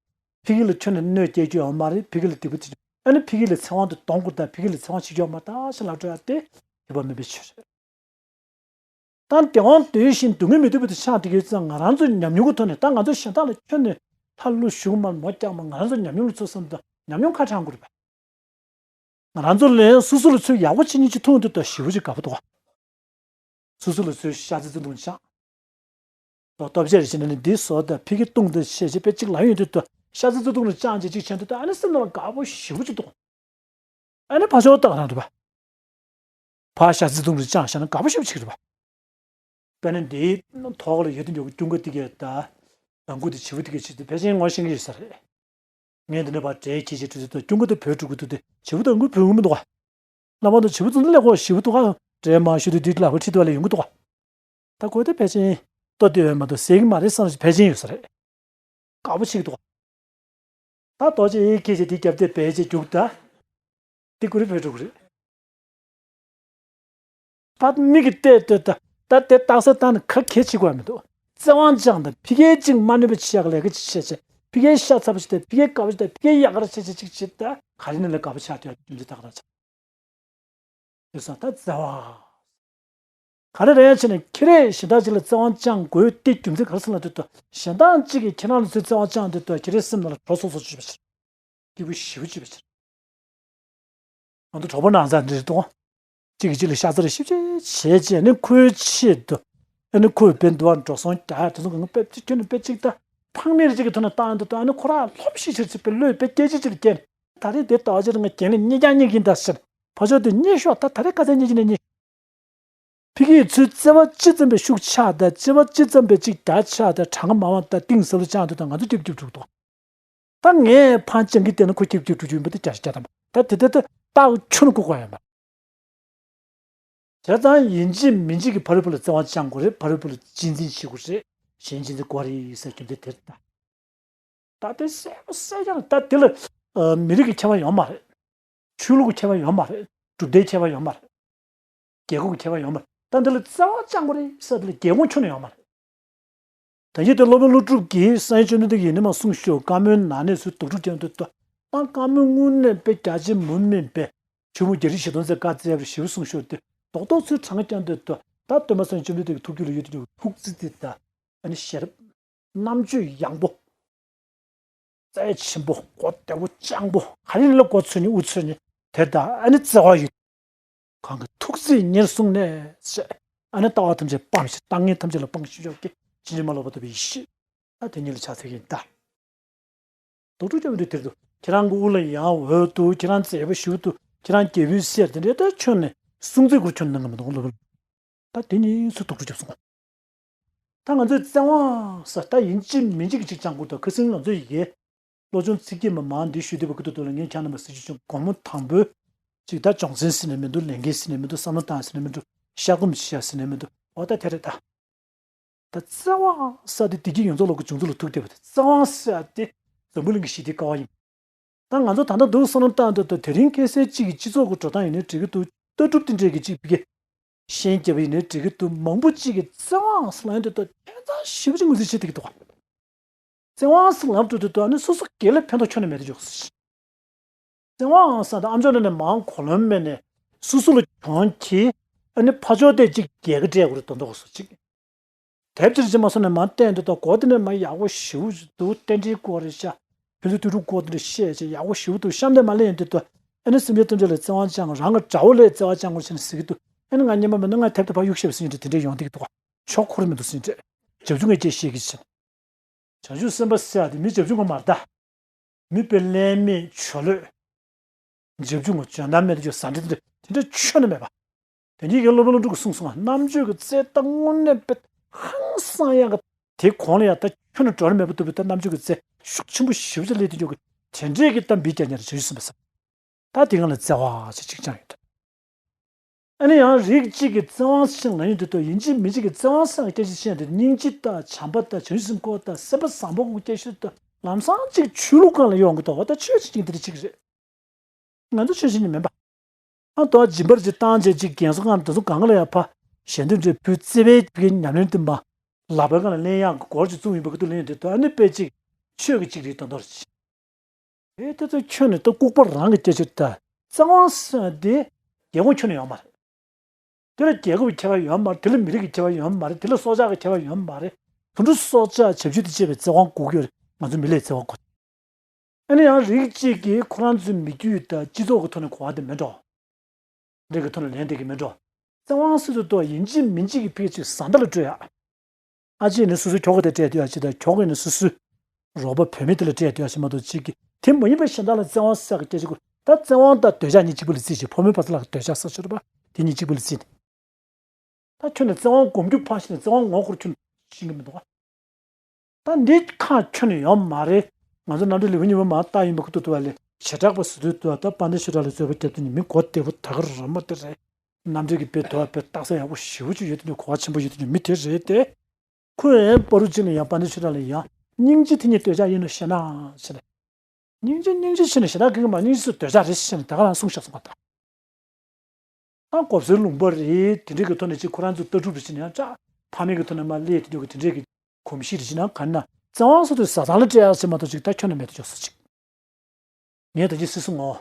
ཕ་གི་ལ་ཁྱོན་ནས་གནོད་སྐྱེལ་རྒྱུ་ཡོད་མ་རེད། ཕ་གི་ལ་སྡིག་པ་དེ་ཨ་ནི་ཕ་གི་ལ་ཚེ་དབང་དུ་གཏོང་དགོས། ད་ཕ་གི་ལ་ཚེ་དབང་བྱེད་རྒྱུ་ཡོད་མ་རེད་ད་ཞེས་ལབ་འགྲོ་ཡ་དེ་དད་པ་མེད་པའི་ཆོས་རེད། ད་དེ་དབང་འདོད་ཞིང་སྡུག་བསྔལ་མི་འདོད་པ་དེ་ཆགས་བསྡད་ཀྱི་ཡོད་ཙང་ང་རང་ཚོའི་ཉམས་མྱོང་གི་ཐོག་ནས་ད་ང་ཚོ་གཞན་དག་ལ་ཁྱོན་ནས་ལྷ་ཀླུ་གཞུག་མ་མོ་རྐྱང་མ་ང་རང་ཚོ་ཉམས་མྱོང་ལ་ཚོད་བསམ་དང་ཉམས་མྱོང་ཁ་བྱང་དགོས་རེད་པ། ང་རང་ཚོ་ལན་སོ་སོ་ལ་ཚུར་ཡག་པོ་བྱེད་མཁན་ཅིག་མཐོང་དུས་ད་ཞེ་པོ་ཅིག་དགའ་པོ་འདུག་ག་སོ་སོ་ལ་ཚུར་ཤ་ཚ་བརྩེ་དུང་བཅངས། ད་སྟོབས་ཆེ་རེ་བྱས་ནས་ནི་འདི་བཟོ་ད་ཕ་གི་བཏུང་ད་བཤད་བྱས་པའི་གཅིག་ལ་ཡོང་དུས་ད་ཤ་ཚ་བརྩེ་དུང་ལ་བཅངས་བྱས་གཅིག་བྱས་དུས་ད་ཨ་ནི་སེམས་ནང་ལ་དགའ་པོ་ཞེ་པོ་ཅིག་འདུག་ཨ་ནི་ཕར་ཕྱོགས་ལྟ་ག་རང་འདུག་པ། ཕར་ཤ་ཚ་བརྩེ་དུང་ལ་བཅངས་བཞག་ན་དགའ་པོ་ཞེ་པོ་ཅིག་རེད་པ། དཔེར་ན་འདིའི་ཐོག་ལ་ཡོད་དུ་འཇོག་གི་ཀུན་དགའ་དེ་གས་ད། ལམ་ཁུག་དེ་བྱིའུ་དེ་གས་བྱེད་དུས་ཕལ་ཆེར་ངོ་ཤེས་ཀྱི་ཡོད་ས་རེད། ངས་འདི་ནས་ཕར་འདྲེ་ཁྱེར་བྱས་འགྲོ་དུས་ཀུན་དགའ་དེ་བྲོས་འགྲོ་གི་འདུག་སྟེ་བྱིའུ་དང་ཀུན་བྲོས་ཡོང་གི་མི་འདུག་ག་སློབ་མ་དང་བྱིའུ་ཚོ་ནི་ཀླད་ཀོར་ཞེ་པོ་འདུག་ག་འདྲེ་མ་ཤོད་དུས་འདི་ལག་པ་ཁྲིད་དུ་བ་ལ་ཡོང་གི་འདུག་ག་ད་ཁོ་དེ་ཕལ་ཆེར་ལྟོ་དེ་ཡོད་མ་གཏོགས་ཟས་ཀྱི་མ་རེད་བསམ་ཞིག་ཕལ་ཆེར་ཡོད་ས་རེད། དགའ་པོ་བྱེད་ཀྱི་འདུག་ག་ད་རྡོ་རྗེ་ཨེ་ཁྱེད་ཀྱིས་དེ་རྒྱབ་དེ་བེད་ཅེས་རྒྱུག་ད། དེ་ཀུ་རེ་བེད་འགྲོ་གི་རེད། པད་མིག་གིས་བལྟས་ཏེ་ད་ད་དེ་རྟགས་གསལ་བཏང་ནས་ཁ་གས་བྱེད་དགོས་མི་འདུག་བཙན་དབང་བཅངས་དང་ཕ་གིའི་གཅིག་མ་གནོད་པ་ཆེ་ཡག་ལས་ཀ་ཅིག་བྱས་བྱས་ཕ་གིའི་ཤ་ཚ་པོ་ཞིག་དང་ཕ་གིའི་དགའ་པོ་ཞིག་དང་ཕ་གིའི་ཡག་ག་ར་བྱས་བྱས་ཅིག་བྱེད་ད་ག་རེ་ནས་ལས་དགའ་པོ་ཆགས་ཏེ་རྒྱུ་མཚན་ད་ག་རང་ཆགས། དེ་སོང་ད་བཙན་དབང་། ག་རེ་རེད་ཡང་བྱས་ན་ཁྱེད་རས་གཞན་དག་ཅིག་ལ་བཙན་དབང་བཅངས་དགོས་ཏེ་རྒྱུ་མཚན་ག་རེ་སོང་ལབ་དུས་ད་གཞན་དག་ཅིག་གིས་ཁྱེད་རང་ལ་ཚུར་བཙན་དབང་བཅངས་དུས་ད་ཁྱེད་རའི་སེམས་ནང་ལ་གྲོགས་སོ་སོ་བཅུག་པ་ཕྱིར། སྐྱིད་པོ་ཞེ་པོ་བཅུག་པ་ཕྱིར། ང་ཚོ་གྲོགས་པོ་ནང་ཚ་འདྲ་རེད་དོ། གཅིག་གིས་གཅིག་ལ་ཤ་ཚ་རེ་ཞིབ་ཅིག་བྱས་རྗེས་ནི་ཁོའི་ཆེད་དུ། ཨ་ནི་ཁོས་དཔེ་འདི་བ་འགྲོ་སོང་རྒྱག་ཡ་དེ་ཚོ་གང་ག་དཔེ་ཅིག་ཁྱོན་ནས་དཔེ་ཅིག་ད། ཕངས་མེད་རེ་ཅིག་གི་ཐོག་ནས་བཏང་ཡོང་དུས་ད་ཨ་ནི་ཁོ་རང་ལྷོམ་ཤིག་ཤིག་ཅིག་དཔེ་བློས་དཔེ་སྐད་ཅིག་ཅིག་ལ་སྐྱེས་ནས། ད་རེས་དེ་ལྟ་བ་ཅིག་ལ་ང་རྒན་ལ་སྙེག་ཀྱང་སྙེག་གིན་ད་ཟེར། ཕར་ཕྱོགས་དེ་སྙེག་ཤོག་ད་ད་རེས་ཁ་སང་སྙེག་གི་ནས་སྙེག་ཕ་གིས་ཚུར་བརྩེ་བ་ཅི་ཙམ་པའི་ཤུགས་ཆག་དང་བརྩེ་བ་ཅི་ཙམ་པའི་ཅིག་རྒྱ་ཆག་དང་གྲངས་ཀ་མང་བ་དང་གཏིང་ཟབ་ལ་བཅངས་དུས་དང་ང་ཚོ་སྐྱིད་སྐྱིད་འགྲོ་གི་འདུག་ད་ངས་ཕར་སྤྱང་ཀི་བལྟས་ན་ཁོ་སྐྱིད་སྐྱིད་འགྲོ་རྒྱུ་ཡིན་པ་དེ་བརྒྱ་ཆ་བརྒྱ་ཐམ་པ། ད་དེ་ལྟ་སྟེ་རྟགས་ཁྱོན་ནས་བཀུག་དགོས་ཡོད་མ་རེད། བྱས་ཙང་ཡིན་གཅིག་མིན་གཅིག་གིས་ཕ་རོལ་པོ་ལ་བརྩེ་བ་བཅང་དགོས་རེད། ཕ་རོལ་པོ་ལ་གཅེས་འཛིན་བྱེད་དགོས་རེད། གཞན་གཅེས་འཛིན་དགོས་རེད་ཟེར་རྒྱུ་མཚན་དེ་རེད་ད། ད་དེ་གསལ་པོ་གསལ་རྐྱང་རེད། ད་དེ་ལ་ཨ་མི་རིགས་ཀྱི་ཁྱད་པར་ཡོད་མ་རེད། ཆོས་ལུགས་ཀྱི་ཁྱད་པར་ཡོད་མ་རེད། གྲུབ་མཐའི་ཁྱད་པར་ཡོད་མ་རེད། རྒྱལ་ཁབ་ཀྱི་ཁྱད་པར་ཡོད་མ་རེད། ད་འདི་ལ་བརྩེ་བ་བཅང་དགོས་རེད་ཟེར་དེ་ལ་རྒྱལ་ཁོངས་ཁྱོན་ནས་ཡོད་མ་རེད། ད་ཡིན་དེ་སློབ་དཔོན་ཀླུ་སྒྲུབ་ཀྱིས་སངས་རྒྱས་བཅོམ་ལྡན་འདས་ཀྱིས་ཡིན་ནི་མ་གསུངས་ཤོག་བཀའ་མོལ་ནང་ནས་ཚུར་དོགས་སྒྲུབ་ཀྱང་འདུག་ད་བཀའ་མོལ་དངོས་གནས་དཔེ་རྒྱ་ཆེ་མུ་མེད་པས་ཆོས་མོ་རྒྱལ་སྲས་བཞི་སྟོང་ཚེ་བཀའ་སྩལ་བར་ཞེས་གསུངས་ཤོག་དེ་རྡོག་རྡོག་ཚུར་དྲངས་ཀྱང་འདུག་ད་སྟོན་པ་སངས་རྒྱས་བཅོམ་ལྡན་འདས་ཀྱི་ཐུགས་རྒྱུད་ལ་ཡོད་དུ་ཡོད་ཐུགས་རྩིས་དེ་ད་ཨ་ནི་ཤེས་རབ་རྣམ་དཔྱོད་ཡངས་པོ། རྩལ་ཆེན་པོ་གོ་བདེ་པོ་སྤྱང་པོ་ག་རེ་ལ་གོ་ཚོད་ནི་དབུ་ཚོད་ནི་དེ་ད་ཨ་ནི་བརྩེ་བ་ཡོད། གང་གི་ཐུགས་རྩིས་ཉེར་བཟུང་ནས་ཞེས་ཨ་ནི་ལྟ་བ་ཐམས་ཅད་སྤངས་ཤིང་ལྟ་ངན་ཐམས་ཅད་ལ་སྤངས་ཤིང་ཤོག་གི་ཕྱིན་ཅི་མ་ལོག་པ་ལྟ་བུའི་ཡེ་ཤེས་ད་དེ་ཉིད་ལ་ཕྱག་འཚལ་གྱིན་གདའ། རྡོག་ཁྲུག་རྒྱབ་འདུག་དེར་འདུག་ཁྱེད་རང་གི་དབུ་ལ་ཡང་འོད་འདུག་ཁྱེད་རང་མཛེས་པོ་ཞིག་འདུག་ཁྱེད་རང་རྒྱལ་པོའི་སྲས་དེ་འདྲའི་ད་ཁྱོན་ནས་སྲུང་བརྩི་སྐོར་ཁྱོན་ནས་གནང་གི་མི་འདུག་ལོ། ད་དེ་གཉིས་སུ་རྡོག་ཁྲུག་རྒྱབ་སོང་། ད་ང་ཚོས་བཙན་དབང་ཟེར་ད་ཡིན་གཅིག་མིན་གཅིག་གཅིག་བཅང་དགོས་འདུག་ཁ་སང་ང་ཚོ་ཡི་གེ་བློ་སྦྱོང་ཚིག་བརྒྱད་མ་མང་འདི་ཞུས་བསྡད་པ་ཀུན་ཏུ་ཏུ་ལ་ངས་ཁྱེད་རྣམ་པ་གཟིགས་ཞུ་ཆུང་སྒོར་མོ་དང་པོའི་ཅིག་ད་སྦྱོང་ཚན་ཟེར་ནས་མི་འདུག་ལས་འགན་ཟེར་ནས་མི་འདུག་བསམ་བློ་བཏང་ཟེར་ནས་མི་འདུག་ཤ་སྐོམ་བྱེད་ཡ་ཟེར་ནས་མི་འདུག་འོ་ད་དེ་རེད་ད། ད་བཙན་དབང་ཟེར་དེ་བདེ་སྐྱིད་ཡོངས་རྫོགས་ལོ་གི་བྱུང་ཚུལ་ལ་ཐུག་བསྡད་པ་དེ་བཙན་དབང་ཟེར་དེ་འཛམ་བུ་གླིང་གི་ཞི་བདེའི་ཀ་བ་ཡིན། ད་ང་ཚོ་ད་ལྟ་འདུག་བསམ་བློ་བཏང་དུས་ད་དེ་རིང་ཁ་སང་གཅིག་གི་སྤྱི་ཚོགས་ཀྱི་འགྲོ་སྟངས་ཡིན་ནའི་འགྲིག་གི་འདུག་ལྟ་གྲུབ་དེ་འདྲས་ཀྱི་གཅིག་བི་གེ་ཤན་རྒྱབ་པ་ཡིན་ནའི་འགྲིག་གི་འདུག་མང་པོ་གཅིག་གིས་བཙན་དབང་ཟེར་ལབ་ཡོང་དུས་ད་ཁྱད་མཚར་ཞེ་པོ་ཅིག་ངོས་འཛིན་བྱེད་བསྡད་ཀྱི་འདུག་བཙན་དབང་ཟེར་ལབ་འགྲོ་དུས་ད་ནི་སོ་སོ་སྒེར་ལ་ཕན་ཐོགས་ཁྱོན་ནས་མེད་དུ་འཇུག་ཟེར། བཙན་དབང་ཟེར་ད་ཨ་མཆོག་ནས་ནས་མང་གོ་ལོན་མེད་ནས་སོ་སོ་ལ་གྱོང་གྱིས་ཨ་ནི་ཕ་ཕྱོགས་དེ་གཅིག་རྒྱལ་ཁ་སྤྲད་དགོས་རེད་དོན་དག་སོ་གཅིག་དེབ་ཅིག་ཅིག་མ་སོང་ནས་མ་བསྟན་དུས་ད་གོ་དེ་ནས་མ་ཡག་པོ་ཞེ་པོ་ཞིག་འདུག་རྟེན་འབྲེལ་སྐོར་རེད་ཤག་ཕན་ཚུན་ཐུགས་སྤྲོ་སྐོར་དེ་འདྲ་བཤད་བྱས་ཡག་པོ་ཞེ་པོ་འདུག་གཤམ་དེ་མ་སླེབས་ཡོང་དུས་ད་ཨ་ནི་སེམས་ཅན་ཐམས་ཅད་ལ་བརྩེ་བ་བཅངས་རང་གི་དགྲ་བོ་ལ་བརྩེ་བ་བཅངས་དགོས་ཟེར་ནས་ཟེར་གི་འདུག་ཨ་ནི་ང་སྙན་པ་མེད་ན་ང་དེབ་དེ་ཕར་གཡུག་བཤད་པ་ཟེར་ཡོང་དུས་དེ་འདྲ་ཡོང་བསྡད་ཀྱི་འདུག་ཆོག་ཁོར་མི་འདུག་ཟེར་ཡོང་དུས་བྱང་ཆུབ་ངས་ཅིག་བཤད་ཀྱི་ཟེར། བྱང་ཆུབ་སེམས་དཔའ་ཟེར་ཡ་དེ་མི་བྱང་ཆུབ་ངོ་མ་རེད་ད། མི་དཔེ་ལན་མེད་ཆོ་ལོས། བྱང་ཆུབ་ངོ་འཇོན་ཐང་མེད་དུ་ཆོ་ཟ་འདྲེ་དེ་འདྲ་དེ་འདྲ་ཆོ་ནི་མེད་པ། དེ་ཉིད་ཀྱི་སློབ་དཔོན་ཀླུ་སྒྲུབ་ཀྱིས་གསུངས་སོང་ང་རྣམ་དཔྱོད་ཀྱི་རྩལ་ད་དངོས་གནས་དཔེ་ཧང་སང་ཡག་གི་དེ་གོང་ལ་ཡ་ད་ཁྱོན་ནས་འགྲོ་ནི་མེད་པ་འདུག་པའི་ད་རྣམ་དཔྱོད་ཀྱི་རྩལ་ཤུགས་ཆེན་པོ་ཞེ་པོ་ཅིག་སླེབས་དུ་འཇུག་གི་དེ་འདྲས་ཀྱི་གཏམ་འབིད་རྒྱག་ཉེར་བྱང་ཆུབ་སེམས་དཔའ་ཟེར། ད་དེ་གང་ལ་བརྩེ་བ་ཞེས་ཅིག་བྱུང་ཡོད། ཨ་ནི་ཡང་རིགས་གཅིག་གིས་བརྩེ་བ་ཤེས་ལ་ཡོང་དུས་ད་ཡིན་གཅིག་མིན་གཅིག་གིས་བརྩེ་བ་སངས་སྐྱེ་ཤེས་ཤེས་དེ་སྙིང་རྗེ་དང་བྱམས་པ་དང་བྱང་ཆུབ་སེམས་ཁོ་དང་སེམས་པ་བཟང་པོ་ངོ་སྐྱེ་ཤེས་དང་ལམ་སང་གཅིག་ཆོས་ལུགས་གང་ལ་ཡོང་གི་འདུག་བ། ད་ཆོས་ཅིག་ཡིན་དེ་རེད་གཅིག་རེད། ང་ཚོ་ཆོས་བྱེད་མཁན་མིན་པ། ཨ་ཏོ་སྦྱིན་པར་ཅིག་བཏང་བྱས་ཅིག་རྒན་གསོ་ཁང་དེ་ཚོ་གང་ལ་ཡང་ཕ་ཞལ་འདོན་འདྲ་ཕུལ་བརྩེ་བའི་ཕུལ་ཉམས་ལེན་དུ་མ་ལག་པའི་སྒང་ལ་ལེན་ཡག་གི་སྒོར་ཅིག་བཙུགས་ཡིན་པ་གི་དུ་ལེན་དེ་ད་ཨ་ནི་དཔེ་ཅིག་ཆོས་ཀྱི་ཅིག་རེད་ད་མདོར་ཅིག་ཨེ་དེ་ཚོ་ཁྱོད་ནི་ད་ལྐུགས་པ་རང་གི་སྐྱེ་ཆེད་ད་བཙན་དབང་སོན་དེ་རྒྱལ་ཁོངས་ཁྱོན་ནས་ཡོད་མ་རེད། དེ་ལ་རྒྱལ་ཁབ་ཀྱི་ཁྱད་པར་ཡོད་མ་རེད། དེ་ལ་མི་རིགས་ཀྱི་ཁྱད་པར་ཡོད་མ་རེད། དེ་ལ་སྲོག་ཆགས་ཀྱི་ཁྱད་པར་ཡོད་མ་རེད། དུད་འགྲོ་སྲོག་ཆགས་བྱ་བྱེད་དུ་བཅས་པའི་བཙན་དབང་དགོས་ཀྱི་ཡོད་རེད། ང་ཚོ་མི་ལས་བཙན་དབང་དགོས། ཨ་ནི་ཡང་རིགས་གཅིག་གིས་ཁོ་རང་ཚོའི་མི་རྒྱུད་དང་སྤྱི་ཚོགས་ཀྱི་ཐོག་ནས་གོ་བ་དེ་མེད་འགྲོ། འདྲེ་གི་ཐོག་ནས་ལན་འདེབས་ཀྱི་མེད་འགྲོ། བཙན་དབང་སྲིད་དུ་གཏོགས་ཡིན་གཅིག་མིན་གཅིག་གི་ཕལ་ཆེར་བཟའ་ཟླ་ལ་སྤྲོད་ཡག་ཨ་ཅེ་ནི་སོ་སོའི་ཁྱོ་ག་དེ་སྤྲད་དུས་ཡག་ཅི་དང་ཁྱོ་ག་ནི་སོ་སོའི་རོགས་པ་བུད་མེད་དེ་ལ་སྤྲད་དུས་ཡག་ཅི་མ་གཏོགས་གཅིག་གི་དེ་མ་ཡིན་པ་གཞན་དག་ལ་བཙན་དབང་སྲིད་ཀྱི་སྐད་ཆ་གོ། ད་བཙན་དབང་དང་འདོད་ཆགས་གཉིས་གཅིག་པ་ལ་བརྩིས་ཤིག་ཕོ་མོའི་བར་མཚམས་ལ་འདོད་ཆགས་ས་ཆོད་པ་དེ་གཉིས་གཅིག་པ་ལ་བརྩིས་ནས། ད་ཁྱོད་ནི་བཙན་དབང་སྒོམ་རྒྱུ་ཕར་ཞིག་ནས་བཙན་དབང་ངོ་སྐོར་ཁྱོད་ཤེས་ཀྱི་མི་འདུག་ག་ད་འདི་ཁ་ཁྱོན་ནས་ཡོད་མ་རེད། ང་ཚོ་རྣམ་འགྲེལ་ལེའུ་གཉིས་པ་མར་བལྟ་ཡིན་པ་ཁུ་ཐུག་ཐུག་པ་ལས་བྱེ་བྲག་པ་ཟེར་དུས་དུ་བ་ད་དཔལ་ལྡན་ཆོས་གྲགས་ལ་རྩོད་པ་རྒྱབ་དུས་ནི་མི་མགོ་བདེ་པོ་ད་ག་རང་མ་དེ་རེད། རྣམ་འགྲེལ་གྱི་དཔེ་དུ་བ་དཔེ་རྟགས་གསལ་ཡག་པོ་ཞེ་པོ་ཅིག་ཡོད་དུས་ནི་གོ་བ་ཆེན་པོ་ཡོད་དུས་ནི་མི་དེ་རེད་དེ། ཁོས་ཡང་བར་དུ་གཅིག་ནས་ཡང་དཔལ་ལྡན་ཆོས་གྲགས་ལ་ཡང་སྙིང་རྗེ་དེ་ཉིད་འདོད་ཆགས་ཡིན་ནོ་ཞེ་ན་ཞེ་ན། སྙིང་རྗེ་སྙིང་རྗེ་ཞེ་ན་ཞེ་ན་གི་མ་སྙིང་རྗེ་སུ་འདོད་ཆགས་རེད་ཞེ་ན་ད་ག་རང་གསུངས་བཞག་སོང་བ་དང་། ཨ་གོ་ས་ལུང་པ་རེད། དེ་འདྲའི་གི་ཐོག་ནས་ཅིག་ཁོ་རང་ཚོ་ལྟ་གྲུབ་རེ་བྱེད་ན་ཡང་ཅག་ཕ་མེས་ཀྱི་ཐོག་ནས་མ་སླེབས་དེ་འདྲའི་གི་དེ་འདྲའི་གི་གོམས་གཤིས་རེ་བྱེད་ན་ག་ན་བཙན་དབང་སོ་དུ་བཟའ་ཚང་ལ་སྤྲད་ཡག་ཟེར་མ་གཏོགས་ཅིག་ད་ཁྱོན་ནས་མེད་དུ་ཆོག་ས་ཅིག་ངས་ད་ཅི་སྲིད་སོང་ངོ་།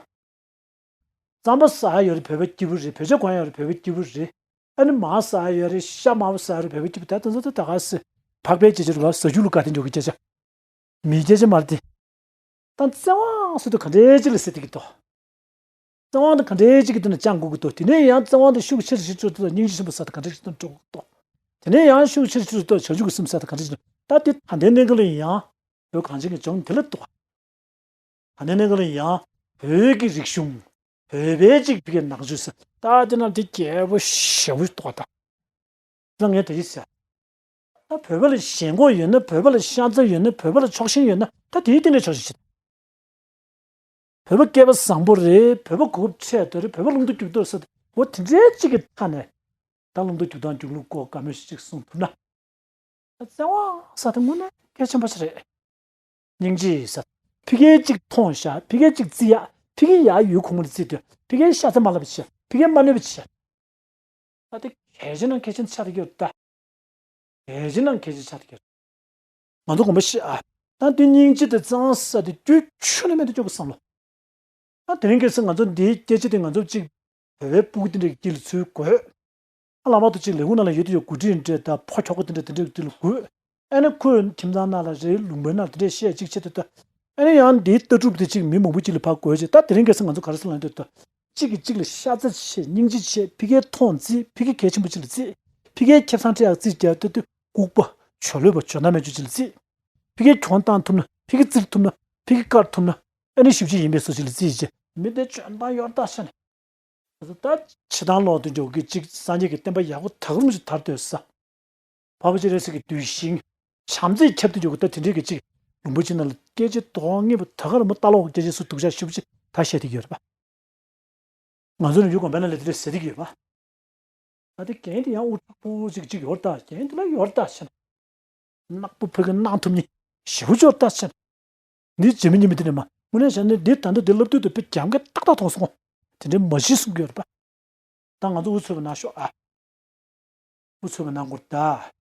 རྩམ་པ་ཟ་ཡ་ཡོད་རེད་བོད་པ་སྐྱིད་པོ་རེད། བོད་ཇ་གོན་ཡ་ཡོད་རེད་བོད་པ་སྐྱིད་པོ་རེད། ཨ་ནི་མར་ཟ་ཡ་ཡོད་རེད་ཤ་དམར་པོ་ཟ་ཡ་རེད་བོད་པ་སྐྱིད་པོ་ད་དེ་ཚོ་ད་ད་ག་སེ་བག་པའི་སྐྱེ་ཆ་རུ་ལ་ཟ་རྒྱུ་ལ་དགའ་དེ་འཇོག་གི་སྐྱེ་ཆ། མི་སྐད་ཆ་མ་རེད་དེ། ད་བཙན་དབང་ཟེར་དུས་ག་འདྲའི་ཅིག་ལ་ཟེར་དེ་གི་ཏོ། བཙན་དབང་དེ་ག་འདྲའི་ཅིག་གི་དོན་ལ་བཅང་དགོས་ཀྱི་ཏོ། དེ་ནས་ཡང་བཙན་དབང་དེ་ཤུགས་ཆེར་ཞིག་སྤྲོད་དུས་སྙིང་རྗེ་ཆེན་པོ་ཟེར་དེ་ག་འདྲ་ཞིག་ཏུ་འགྲོ་གི་ཏོ། དེ་ནས་ཡང་ཤུགས་ཆེར་ཞིག་སྤྲོད་དུས་བྱང་ཆུབ་ཀྱི་སེམས་ཟེར་དེ་ག་འདྲ་ཞིག་ཏུ། ད་དེ་ད་ལྟའི་གནས་སྐབས་ལ་ཡང་བོད་གངས་ཅན་གྱི་ལྗོངས་དེ་ལ་ཏོ། ད་ལྟའི་གནས་སྐབས་ལ་ཡང་བོད་ཀྱི་རིག་གཞུང་། བོད་པའི་ཅིག་ཕ་གིའི་ནག་ཆུ་ཟེར་ད་དེ་ན་དེ་རྒྱལ་པོ་ཞེ་པོ་ཏོ་ད། ལ་ངས་དེ་ཡིས་ཟེར། ད་བོད་པ་ལ་ཞེན་ཁོག་ཡོད་ན་བོད་པ་ལ་ཤ་ཚ་ཡོད་ན་བོད་པ་ལ་ཕྱོགས་ཞེན་ཡོད་ན་ད་དེའི་སྟེང་ནས་ཕྱོགས་ཞེན་བྱེད། བོད་པ་སྐལ་པ་བཟང་པོ་རེད། བོད་པ་གོ་སྐབས་འཕྲད་དོ་རེད། བོད་པ་ལུང་དུ་རྒྱུག་དོ་ཟེར་འོ་དེ་འདྲའི་གཅིག་གི་མཐའ་ནས་ད་ལུང་དུ་རྒྱུག་སྟངས་རྒྱུག་ལུགས་སྐོར་དགའ་མོས་ཤིག་གསུང་ཐུབ་ན། ད་བཙན་དབང་ཟེར་དེ་དངོས་གནས་གལ་ཆེན་པོ་ཞིག་རེད། སྙིང་རྗེ་ཟེར། ཕ་གིའི་གཅིག་མཐོང་བཞག་ཕ་གིའི་གཅིག་བརྩི་ཡག་ཕ་གིའི་ཡག་ཡུལ་གོང་ལ་བརྩིས་དུས་ཕ་གིའི་ཤ་ཚ་མ་ལབ་བྱས་ཕ་གིའི་མ་གནོད་པ་བྱས། ད་དེ་གལ་ཆེ་ན་གལ་ཆེན་ཆགས་ཀྱི་ཡོད་ད། གལ་ཆེ་ན་གལ་ཆེན་ཆགས་ཀྱི་ཡོད། ང་ཚོ་དགོངས་པ་བཞེས་ཨ། ད་དེ་སྙིང་རྗེ་དེ་གཙང་ས་དེ་རྒྱུ་ཆུ་ནས་མེད་དུ་སྐྱོ་གི་བསམ་བློ། ད་དེ་རིང་ཁ་སང་ང་ཚོ་འདིའི་སྐད་ཆ་དེ་ང་ཚོ་གཅིག་བོད་པའི་སྤུ་གུ་དེ་འདྲའི་དཀྱིལ་ལ་ཚུར་དགོས། ཨ་ལྷག་པར་དུ་གཅིག་ལས་ཁུངས་ནང་ལ་ཡོད་དུས་ཡོད་འགོ་ཁྲིད་འདྲ་དང་ཕོ་ཁྱོ་ག་དེ་འདྲ་དེ་འདྲའི་དཀྱིལ་ལ་དགོས། ཨ་ནི་ཁོས་ཁྱིམ་ཚང་ནང་ལ་རེད་ལུང་པའི་ནང་དེ་འདྲའི་བཤད་གཅིག་བྱེད་དུས་ད། ཨ་ནི་ཡང་འདིའི་ལྟ་གྲུབ་དེ་གཅིག་མི་མང་པོ་གཅིག་ལ་ཕར་དགོས་བྱས་ད་དེ་རིང་ཁ་སང་ང་ཚོ་ག་རེ་ཟེར་ལབ་འདོད་ད། གཅིག་གིས་གཅིག་ལ་ཤ་ཚ་བྱེད་སྙིང་རྗེ་བྱེད་ཕ་གིའི་མཐོང་བརྩི་ཕ་གི་གལ་ཆེན་པོ་གཅིག་ལ་བརྩི། ཕ་གིའི་ཁེ་བཟང་སྤྲད་ཡག་རྩིས་རྒྱག་ལྟ་དུས་ལྐུགས་པ་ཇོ་ལོད་པ་ཇོ་ནང་མེད་ཆུ་གཅིག་ལ་བརྩི། ཕ་གིའི་གྱོང་བཏང་ཐུབ་ན་ཕ་གི་བཙིར་ཐུབ་ན་ཕ་གི་བཀར་ཐུབ་ན་ཨ་ནི་ཞིབ་ཅིག་ཡིན་པའི་བཟོ་གཅིག་ལ་བརྩི་བྱས་མི་དེ་འཇོན་ཐང་ཡོད་ད་ཆ་ནས། ད་ཕྱི་ཐང་ལོག་ཏུ་འཇོག་གི་གཅིག་སངས་རྒྱས་ཀྱི་བསྟན་པ་ཡག་པོ་ད་ག་རུ་མ་ཞིག་དར་སྡོད་ས། འཕགས་པ་སྤྱན་རས་གཟིགས་ཀྱི་གདུལ་ཞིང་། བྱམས་བརྩེས་ཁྱབ་སྟེ་འཇོག་གི་ད་དེ་འདྲའི་གི་གཅིག་ལུང་པ་གཅིག་ནང་ལ་སྐད་ཆ་དོགས་ངེས་པ་ད་ག་རུ་མ་ལྟ་ལོག་སྐད་ཆ་སུ་སྡུག་ཅག་ཞེ་པོ་ཅིག་ད་བཤད་བསྡད་ཀྱི་ཡོད་རེད་པ། ང་ཚོ་ནམ་རྒྱུན་དགོན་པའི་ནང་ལ་དེ་འདྲ་ཟེར་བསྡད་ཀྱི་ཡོད་པ། ད་དེ་རྒན་དེ་ཡང་དབུ་དྲག་པོ་ཅིག་ཅིག་ཡོད་ད་རྒན་དེ་ལ་ཡོད་ད་ཆ་ན། ནག་པོ་ཕ་གི་གནང་ཐུབ་ནི་ཞེ་པོ་ཅིག་ཡོད་ད་ཆ་ན། འདི་རྗེ་མི་ཉིད་མི་དེ་ནས་མ་དངོས་གནས་བྱས་ན་འདི་ད་ལྟ་འདི་ལབ་དུས་དུ་དཔེ་རྒྱབ་འགལ་ཏག་ཏག་མཐོང་སོང་། དེ་འདྲའི་མ་གཞི་གསུང་གི་ཡོད་རེད་པ། ད་ང་ཚོ་འུ་ཚོ་བའི་ནང་ཤོག་ཨ། འུ་ཚོ་བའི་ནང་སྐོར་ད།